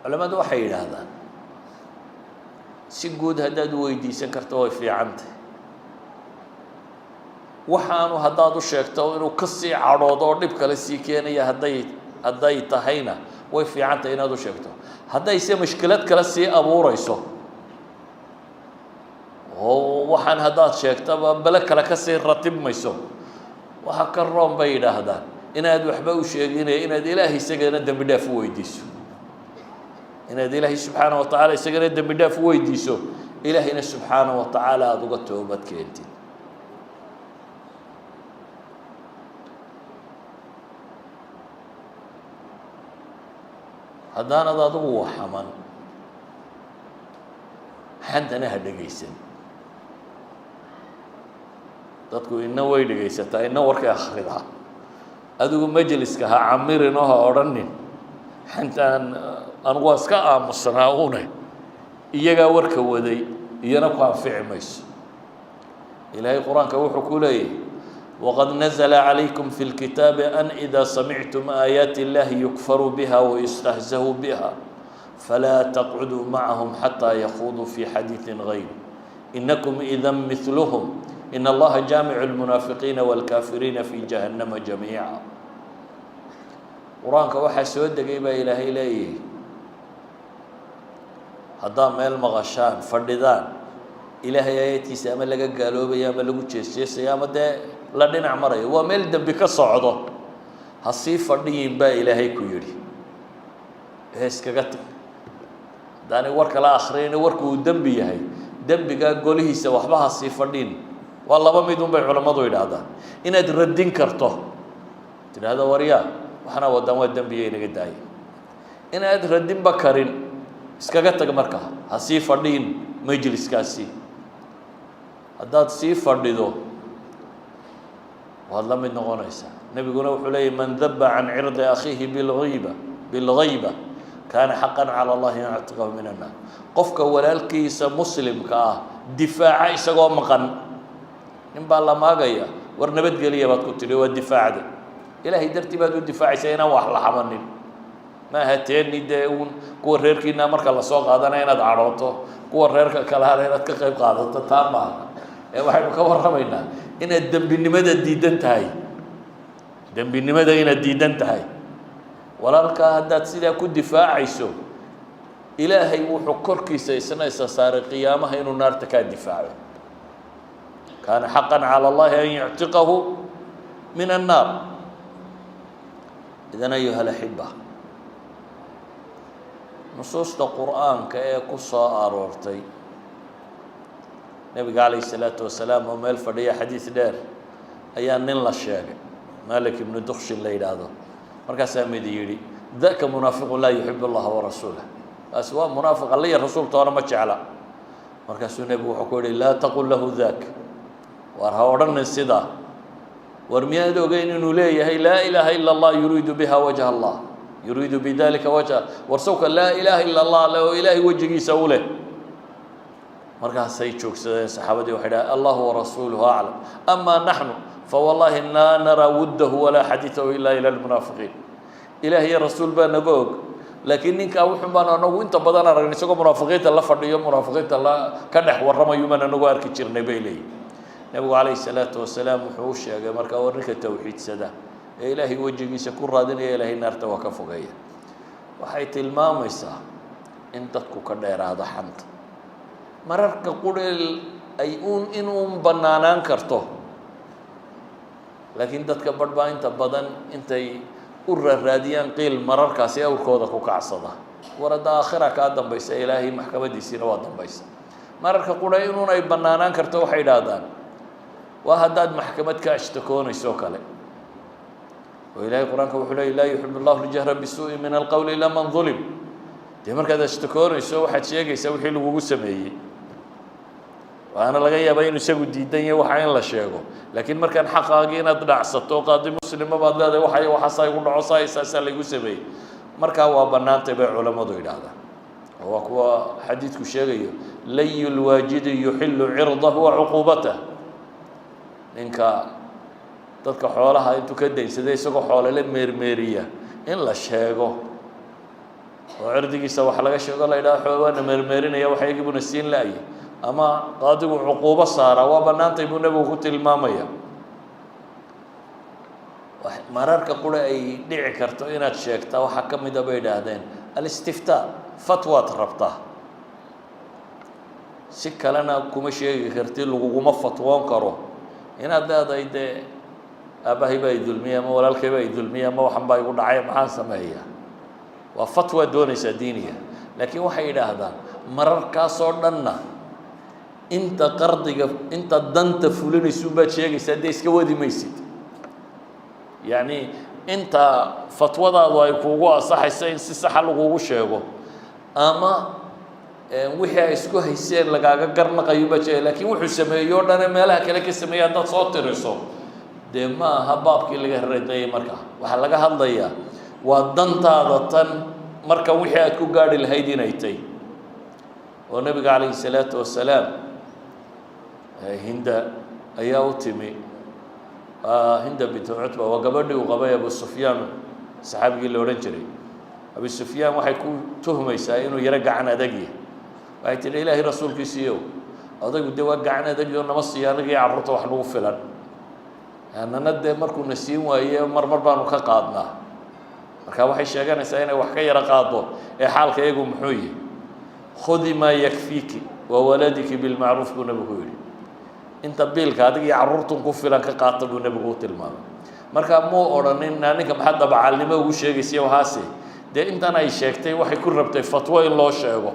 Culamadu waxay yidhaahdaan, si guud haddaad u weydiisan karto way fiicantay. Waxaanu haddaad u sheegto inuu ka sii cadhoodo oo dhib kale sii keenaya hadday tahayna, way fiicantahay inaad u sheegto. Haddayse mushkilad kale sii abuureyso oo waxaan haddaad sheegtaba bele kale kasii ratibmayso, waxa ka roon, bay yidhaahdaan, inaad waxba u sheeginaya, inaad Ilaahay isagana dembi dhaaf u weydiiso, inaad Ilaahay subxaana wa tacaala isagana dembi dhaaf u weydiiso, Ilaahayna subxaana wa tacaala aada uga toobad keentid. Haddaanad adigu waxaman, xantana ha dhegaysan. Dadku ina way dhegaysataa, ina warkay akhridaa. Adigu majliska ha camirin oo ha odhanin xantaan anigu waa iska aamusnaa une, iyagaa warka waday, iyana ku anfici mayso. Ilaahay Qur-aanka wuxuu ku leeyahy: "Wqad nazla calaykum fi اlkitaabi an إida samictum aayaati اllahi yukfaru biha wayustahzahu biha falaa taqcuduu macahum xataa yakhuduu fi xadiiثi gayr inakum ida midluhm in allaha jaamicu اlmunaafiqiina wاlkaafiriina fi jahannama jamiica." Qur-aanka waxaa soo degay baa Ilaahay leeyahy, haddaa meel maqashaan, fadhidaan, Ilaahay aayadkiisa ama laga gaaloobaya ama lagu jeesjeesaya ama dee la dhinac marayo, waa meel dembi ka socdo, ha sii fadhiyin baa Ilaahay ku yidhi, ee iskaga tag. Haddaanay war kala akhriyayna, warku uu dembi yahay, dembigaa golihiisa waxba ha sii fadhin. Waa laba mid un bay culammadu yidhaahdaan: inaad radin karto, tidhaahdo "Waryaa, waxana wadaan waa dembiya, inaga daaya." Inaad radinba karin, iskaga tag. Markaa ha sii fadhiin majliskaasi. Haddaad sii fadhido, waad la mid noqonaysaa. Nebiguna wuxuu leeyay: "Man daba can cirdi akhiihi bilgayba kaana xaqan cala Allahi an yactiqahu min annaar." Qofka walaalkiisa muslimka ah difaaca isagoo maqan, nin baa la maagaya, "War nabadgeliya," baad ku tidhi, waa difaacday. Ilaahay dartii baad u difaacaysaa inaan wax la xamanin. Ma aha teeni dee uun kuwa reerkiina marka lasoo qaadanaya inaad cadhooto, kuwa reerka kalehana inaad ka qayb qaadato, taa maaha. Ee waxaynu ka warramaynaa inaad dembinimada diidan tahay, dembinimada inaad diidan tahay. Walaalkaa haddaad sidaa ku difaacayso, Ilaahay wuxuu korkiisa isna isa saaray qiyaamaha inuu naarta kaa difaaco. Kaana xaqan cala Allahi an yuctiqahu min annaar. Idan, ayuha alaxiba, nusuusta Qur'aanka ee ku soo aroortay nebiga calayh isalaatu wasalaam oo meel fadhiya, xadiis dheer ayaa nin la sheegay, Malik ibnu Dukshin la yidhaahdo. Markaasaa mid yidhi: "Daka munaafiqun laa yuxib Allaha warasuulah." Kaasi waa munaafiq, Alla iyo rasuul toona ma jecla. Markaasuu nebigu wuxuu ku yihi: "Laa taqul lahu dak." Waar ha odhanin sidaa. War miyaad ogeyn inuu leeyahay "Laa ilaaha ila Allah yuriidu biha wajha Allah, yuriidu bidalika wajha"? War sawka "Laa ilaaha ila Allah" le oo Ilaahay wejigiisa u leh. Markaasay joogsadeen saxaabadii, waxay dhahay: "Allahu warasuuluhu aclam, ama naxnu fawallahi laa naraa wuddahu walaa xadiidahu ila ila lmunaafiqiin." Ilaah iyo rasuul baa naga og, laakiin ninkaa wuxun baan anagu inta badan aragn isagoo munaafiqiinta la fadhiyo, munaafiqiinta la ka dhex warramayo baan anagu arki jirnay, bay leeyihin. Nebigu calayhi salaatu wasalaam wuxuu u sheegay markaa: war ninka towxiidsada ee Ilaahay wejigiisa ku raadinaya, Ilaahay naarta waa ka fogeeya. Waxay tilmaamaysaa in dadku ka dheeraado xanta. Mararka qureel ay uun in uun bannaanaan karto, laakiin dadka badh baa inta badan intay u raaraadiyaan qiil mararkaasi awrkooda ku kacsada. War hadda aakhira kaa dambaysa, Ilaahay maxkamadiisiina waa dambaysa. Mararka qura inuun ay bannaanaan karto, waxay idhaahdaan, waa haddaad maxkamad ka ashtakoonayso o kale. Oo Ilahay Qur-aanka wuxuu leey: "Laa yuxib Allahu ljahra bisuu'i min alqowli ila man dulim." Dee markaad ashtakoonayso, waxaad sheegaysaa wixii lagugu sameeyey, waana laga yaabaa inuu isagu diidan yahay waxa in la sheego. Laakiin markaan xaqaagii inaad dhacsato, qaadi muslima baad leedahay, waxay waxaasaa igu dhaco, saa saasaa laygu sameeyey, markaa waa bannaantay bay culammadu yidhaahdaan. Oo waa kuwa xadiidku sheegayo: "Layu lwaajidi yuxilu cirdahu wa cuquubatah." Ninka dadka xoolaha intuu ka daynsaday isagoo xoolele meermeeriya, in la sheego oo cirdigiisa wax laga sheego, la yidhaha xool waana meermeerinaya, waxyagii siin la-ya, ama qaadigu cuquubo saaraa, waa bannaantay buu nebigu ku tilmaamaya. Mararka qura ay dhici karto inaad sheegtaa waxaa ka mida, bay idhaahdeen, alistiftaa, fatwaad rabtaa, si kalena kuma sheegi karti, laguguma fatwoon karo. Inaad leedahay dee aabbahay baa i dulmiyey ama walaalkay baa i dulmiyey ama waxan baa igu dhacay, maxaan sameeya? Waa fatwa doonaysaa diiniga. Laakiin waxay yidhaahdaan mararkaasoo dhanna inta qardiga, inta danta fulinaysa baad sheegaysaa, dee iska wadi maysid. Yacni inta fatwadaadu ay kuugu asaxaysa in si saxa lagugu sheego ama Wixii ay isku hayseen lagaaga garnaqayo ba jira, laakiin wuxuu sameeyey o dhane meelaha kale ka sameeyey haddaad soo tiriso, dee ma aha baabkii laga radayay. Marka waxaa laga hadlayaa waa dantaada tan marka wixii aad ku gaadhi lahayd inay tay. Oo Nebiga calayhi salaatu wasalaam Hinda ayaa u timi, Hinda bintu Cutba, waa gabadhii uu qabay Abu Sufyaan, saxaabigii la odhan jiray Abu Sufyaan. Waxay ku tuhmaysaa inuu yaro gacan adagyahay. Waxay tidhi: "Ilaahay rasuulkiisiiyow, odaygu dee waa gacan adagyo, nama siiyo anagii carruurta wax nagu filan. Annana dee markuuna siin waaye mar mar baanu ka qaadnaa." Marka waxay sheeganaysaa inay wax ka yaro qaado. Ee xaalka iyagu muxuu yihi? "خذي ما يكفيك وولدك بالمعروف," buu Nebigu ku yidhi. Inta biilka adig iyo carruurtun ku filan ka qaata, buu Nebigu u tilmaamay. Marka muu odhanin: "Ninka maxaad dabacaalnimo ugu sheegaysa waxaase?" Dee intan ay sheegtay waxay ku rabtay fatwo in loo sheego,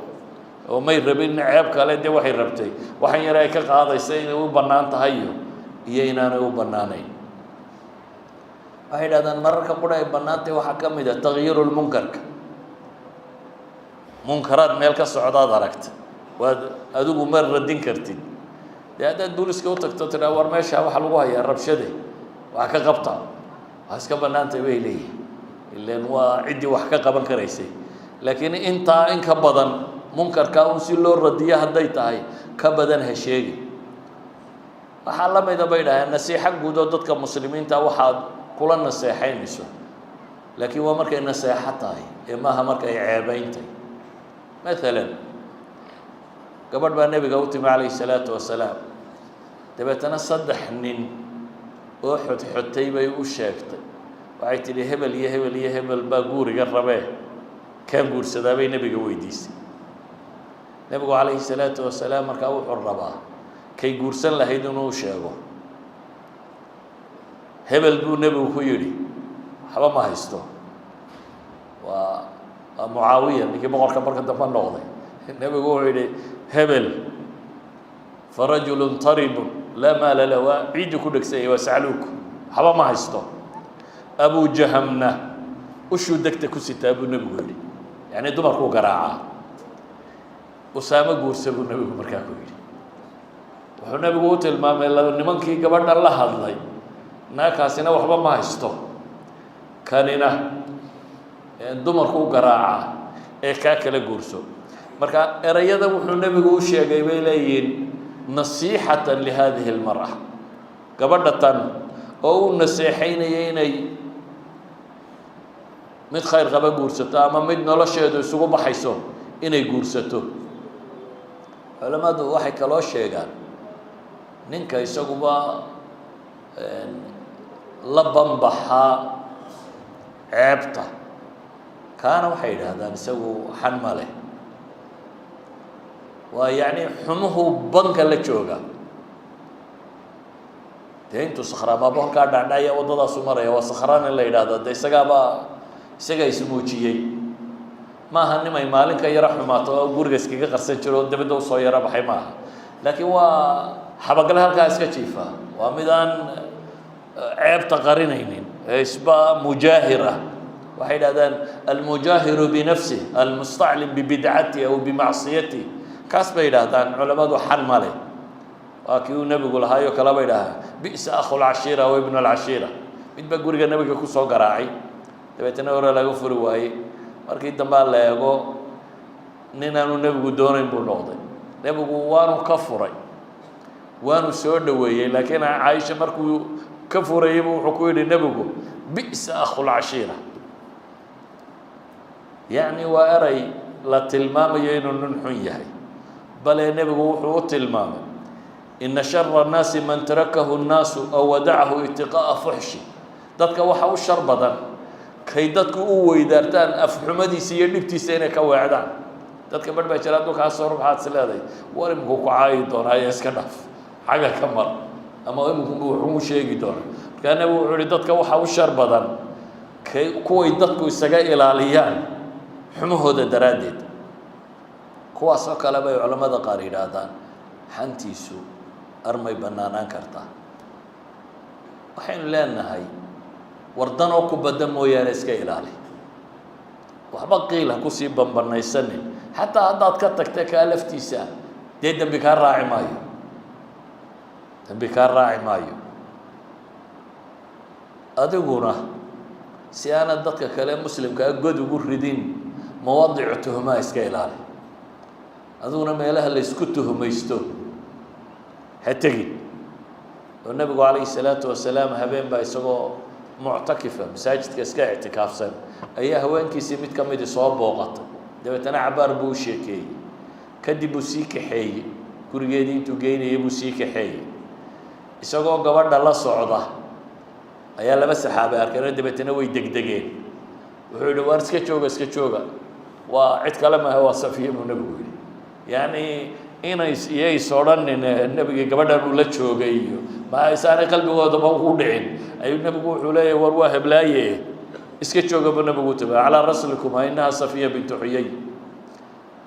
oo may rabin ceeb kale. Dee waxay rabtay waxan yare ay ka qaadaysa inay u bannaan tahay iyo inaanay u bannaanayn. Waxay yidhahdaan mararka qura ay bannaantahay waxaa ka mid a تغيير المنكر ka. Munkaraad meel ka socdaad aragta, waad adigu ma radin kartid. Dee haddaad booliska u tagto, tidhaa: "War meesha waxaa lagu hayaa rabshade, wax ka qabta," waa iska bannaantay, bay leeyihin, ilan waa ciddii wax ka qaban karaysay. Laakiin intaa in ka badan, munkarkaa un si loo radiyo hadday tahay, ka badan ha sheegi. Waxaa la mida, bay dhaheen, nasiixo guud oo dadka muslimiinta waxaad kula naseexaynayso, laakiin waa markay naseexo tahay ee maaha markay ceebayntahy. Maalan, gabadh baa Nebiga u timi calayhi salaatu wasalaam. Dabeetana saddex nin oo xodxotay bay u sheegtay. Waxay tidhi: "Hebel iyo hebel iyo hebel baa guuriga rabee, kaan guursadaa?" bay Nebiga weydiisay. Nebigu calayhi salaatu wasalaam markaa wuxuu rabaa kay guursan lahayd inuu sheego. "Hebel," buu Nebigu ku yidhi, "waxba ma haysto." Waa Mucaawiya, ninkii boqorka marka dambe noqday. Nebigu wuxuu yidhi: "Hebel فرجل طرب لا مال له," waa ciiddu ku dhegsanyay, waa sacluug, waxba ma haysto. "Abu Jahamna ushuu degta ku sitaa," buu Nebigu yidhi, yacni dumarkuu garaacaa. "Usaamo guursa," buu Nebigu markaa ku yidhi. Wuxuu Nebigu u tilmaamay nimankii gabadha la hadlay: naakaasina waxba ma haysto, kanina dumarkuu garaacaa, ee kaa kala guurso. Marka erayada wuxuu Nebigu u sheegay, bay leeyihiin, نصيحة لهذه المرأة, gabadha tan oo u naseexaynaya inay mid khayr qaba guursato ama mid nolosheedu isugu baxayso inay guursato. Culamadu waxay kaloo sheegaan ninka isaguba la banbaxaa ceebta, kaana waxay yidhaahdaan isagu xan ma leh, waa yacni xumuhu banka la jooga. Dee intuu sakhraamaabo halkaa dhacdhaya, waddadaasu maraya, waa sakhraan in la yidhahdo, de isagaaba isagaa ismuujiyey. Maaha nimay maalin ka yaro xumaato oo guriga iskaga qarsan jiro oo dabadda usoo yaro baxay, maaha. Laakiin waa xabagle halkaa iska jiifa, waa mid aan ceebta qarinaynin ee isba mujaahir ah. Waxay yidhahdaan: المجاهر بنفسه، المستعلن ببدعته أو بمعصيته. Kaas bay yidhaahdaan culamadu xan male. Waa kii uu Nebigu lahaayo kale, bay idhahdaan: بئس أخو العشيرة وابن العشيرة. Mid baa guriga Nebiga kusoo garaacay, dabeetana hore laga furi waayey. Markii dambaa la eego, nin aanu Nebigu doonayn buu noqday. Nebigu waanu ka furay, waanu soo dhoweeyey, laakiin Caaisha markuu ka furayeybu wuxuu ku yidhi Nebigu: "بئس أخو العشيرة." Yacni waa eray la tilmaamayo inuu nin xun yahay. Bale Nebigu wuxuu u tilmaamay: إن شر الناس من تركه الناس أو ودعه اتقاء فحشه. Dadka waxa u shar badan kay dadku u weydaartaan afxumadiisa iyo dhibtiisa inay ka weecdaan. Dadka barh baa jira, hadduu kaa soo maxaad is leedahay: "War iminku ku caayi doonaa, ee iska dhaaf, xagga ka mar," ama iminku wuxuu sheegi doonaa. Markaa Nebigu wuxuu yihi: dadka waxa u shar badan kay kuway dadku isaga ilaaliyaan xumahooda daraaddeed. Kuwaas oo kale bay culamada qaar yidhaahdaan xantiisu armay bannaanaan kartaa. Waxaynu leenahay, wardanoo ku badda mooyaane, iska ilaali. Waxba qiil ha kusii bambanaysanin. Xataa haddaad ka tagta kaa laftiisa, dee dembi kaa raaci maayo, dembi kaa raaci maayo. Adiguna si aanad dadka kale muslimkaa god ugu ridin, mawaadicu tuhumaha iska ilaali. Adiguna meelaha la isku tuhumaysto ha tegin. Oo nebigu calayhi salaatu wasalaam habeen baa isagoo muctakifa masaajidka iska ictikaafsan ayaa haweenkiisii mid ka midi soo booqatay. Dabeetana cabaar buu u sheekeeyey, kadib buu sii kaxeeyey, gurigeedii intuu geynayay buu sii kaxeeyey. Isagoo gabadha la socda ayaa laba saxaabe arkeen, dabeetana way degdegeen. Wuxuu yihi: "Waar iska jooga, iska jooga, waa cid kale maaha, waa Safiya," buu nebigu yihi. Yacni inay iyays odhanin nebigii gabadhan uu la joogay iyo ma isaanay qalbigoodaba ugu dhicin, ayuu nebigu wuxuu leeyahy: "War waa heblaaye, iska jooga," buu nebigu timi. "Calaa raslikuma, innaha Safiya bintu Xuyay."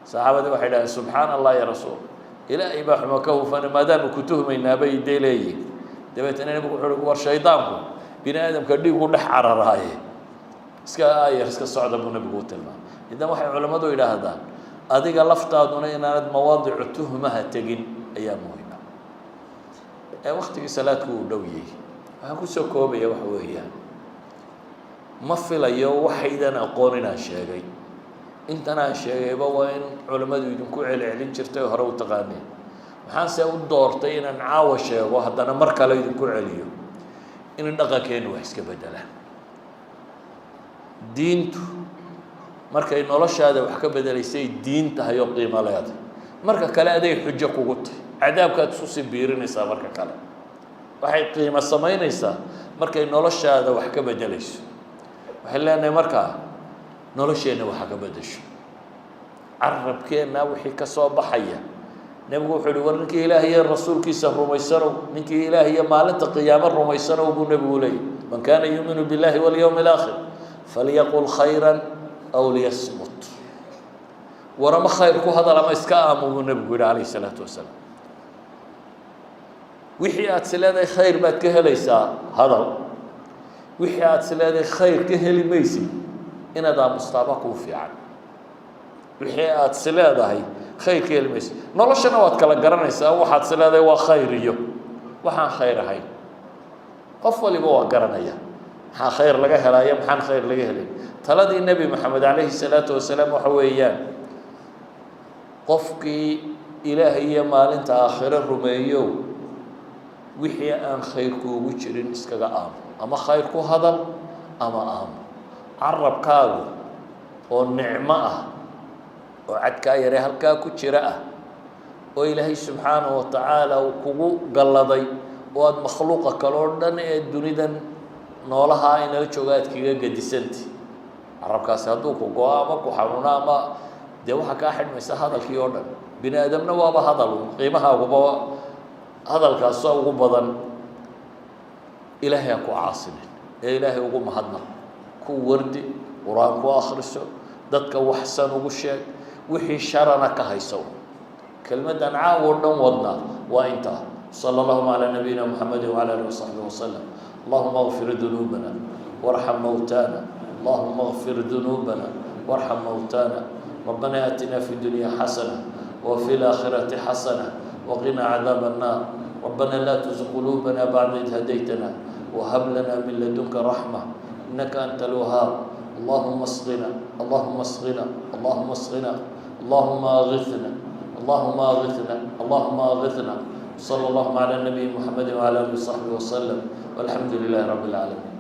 Saxaabadii waxay dhaheen: "Subxaana Allah ya rasuul Ilaahay, baa xumo ka hufana, maadaama ku tuhmaynaa," bay dee leeyihin. Dabeetana nebigu wuxuu uhi: "War shaydaanku bini aadamka dhiigu dhex cararaaye, iska aayar, iska socda," buu nebigu u tilmaamay. Idan waxay culammadu yidhaahdaan, adiga laftaaduna inaanad mawaadicu tuhmaha tegin ayaa muhima. Ee waktigii salaadku uu dhow yahay, waxaan kusoo koobaya waxa weeyaan, ma filayo waxaydan aqoon inaan sheegay. Intan aan sheegayba waa in culammadu idinku celcelin jirtay, hore u taqaaneen. Maxaanse u doortay inaan caawa sheego, haddana mar kale idinku celiyo, in dhaqankeennu wax iska beddelaan? Diintu markay noloshaada wax ka bedelaysay diin tahay oo qiimo leedahay. Marka kale aday xujo kugu tahy, cadaabkaad isu sii biirinaysaa. Marka kale waxay qiimo samaynaysaa markay noloshaada wax ka beddelayso. Waxay leenahay markaa, nolosheenna waxa ka beddesho carabkeenna wixii ka soo baxaya. Nebigu wuxuu yihi: "War ninkii Ilaah iyo rasuulkiisa rumaysanow, ninkii Ilaah iyo maalinta qiyaamo rumaysanow," buu nebigu leeyay, "man kaana yuuminu billahi walyawmi alaakhir falyaqul khayra aw liyasmut." War ama khayr ku hadal ama iska aamu, buu nebigu yihi calayhi salaatu wasalaam. Wixii aad is leedahay khayr baad ka helaysaa, hadal. Wixii aad is leedahay khayr ka heli maysid, inaad aamustaaba kuu fiican. Wixii aad is leedahay khayr ka heli maysid, noloshana waad kala garanaysaa waxaad is leedahay waa khayr iyo waxaan khayr ahayn. Qof waliba waa garanaya maxaa khayr laga helaayo, maxaan khayr laga helin. Taladii Nebi Moxamed calayhi salaatu wasalaam waxa weeyaan, qofkii Ilaah iyo maalinta aakhiro rumeeyow, wixii aan khayr kuugu jirin iskaga aamo, ama khayr ku hadal ama aamo. Carabkaagu oo nicmo ah, oo cadkaa yare halkaa ku jira ah, oo Ilaahay subxaanahu wa tacaala uu kugu galladay, oo aada makhluuqa kale oo dhan ee dunidan noolaha inala jooga aad kaga gedisanti, carabkaasi hadduu ku go-o ama ku xanuuno ama dee waxaa kaa xidhmaysa hadalkii oo dhan. Bini aadamna waaba hadal, qiimahaaguba hadalkaasa ugu badan. Ilaahay ha ku caasinin ee Ilaahay ugu mahadnaq, ku wardi, Qur-aan ku akhriso, dadka waxsan ugu sheeg, wixii sharana ka hayso. Kelmaddan caawo dhan wadna waa intaa. Sala allahuma calaa nabiyina Muxamedi wcala alihi wasaxbi wasalam. Allahuma اغfir dunuubana warxam mowtana. Allahuma اغfir dunuubana warxam mowtana. ربنا آتنا في الدنيا حسنة وفي الآخرة حسنة وقنا عذاب النار. ربنا لا تزغ قلوبنا بعد إذ هديتنا وهب لنا من لدنك رحمة إنك أنت الوهاب. اللهم اسقنا، اللهم اسقنا، اللهم اسقنا، اللهم أغثنا، اللهم أغثنا، اللهم أغثنا. صلى الله على النبي محمد وعلى آله وصحبه وسلم، والحمد لله رب العالمين.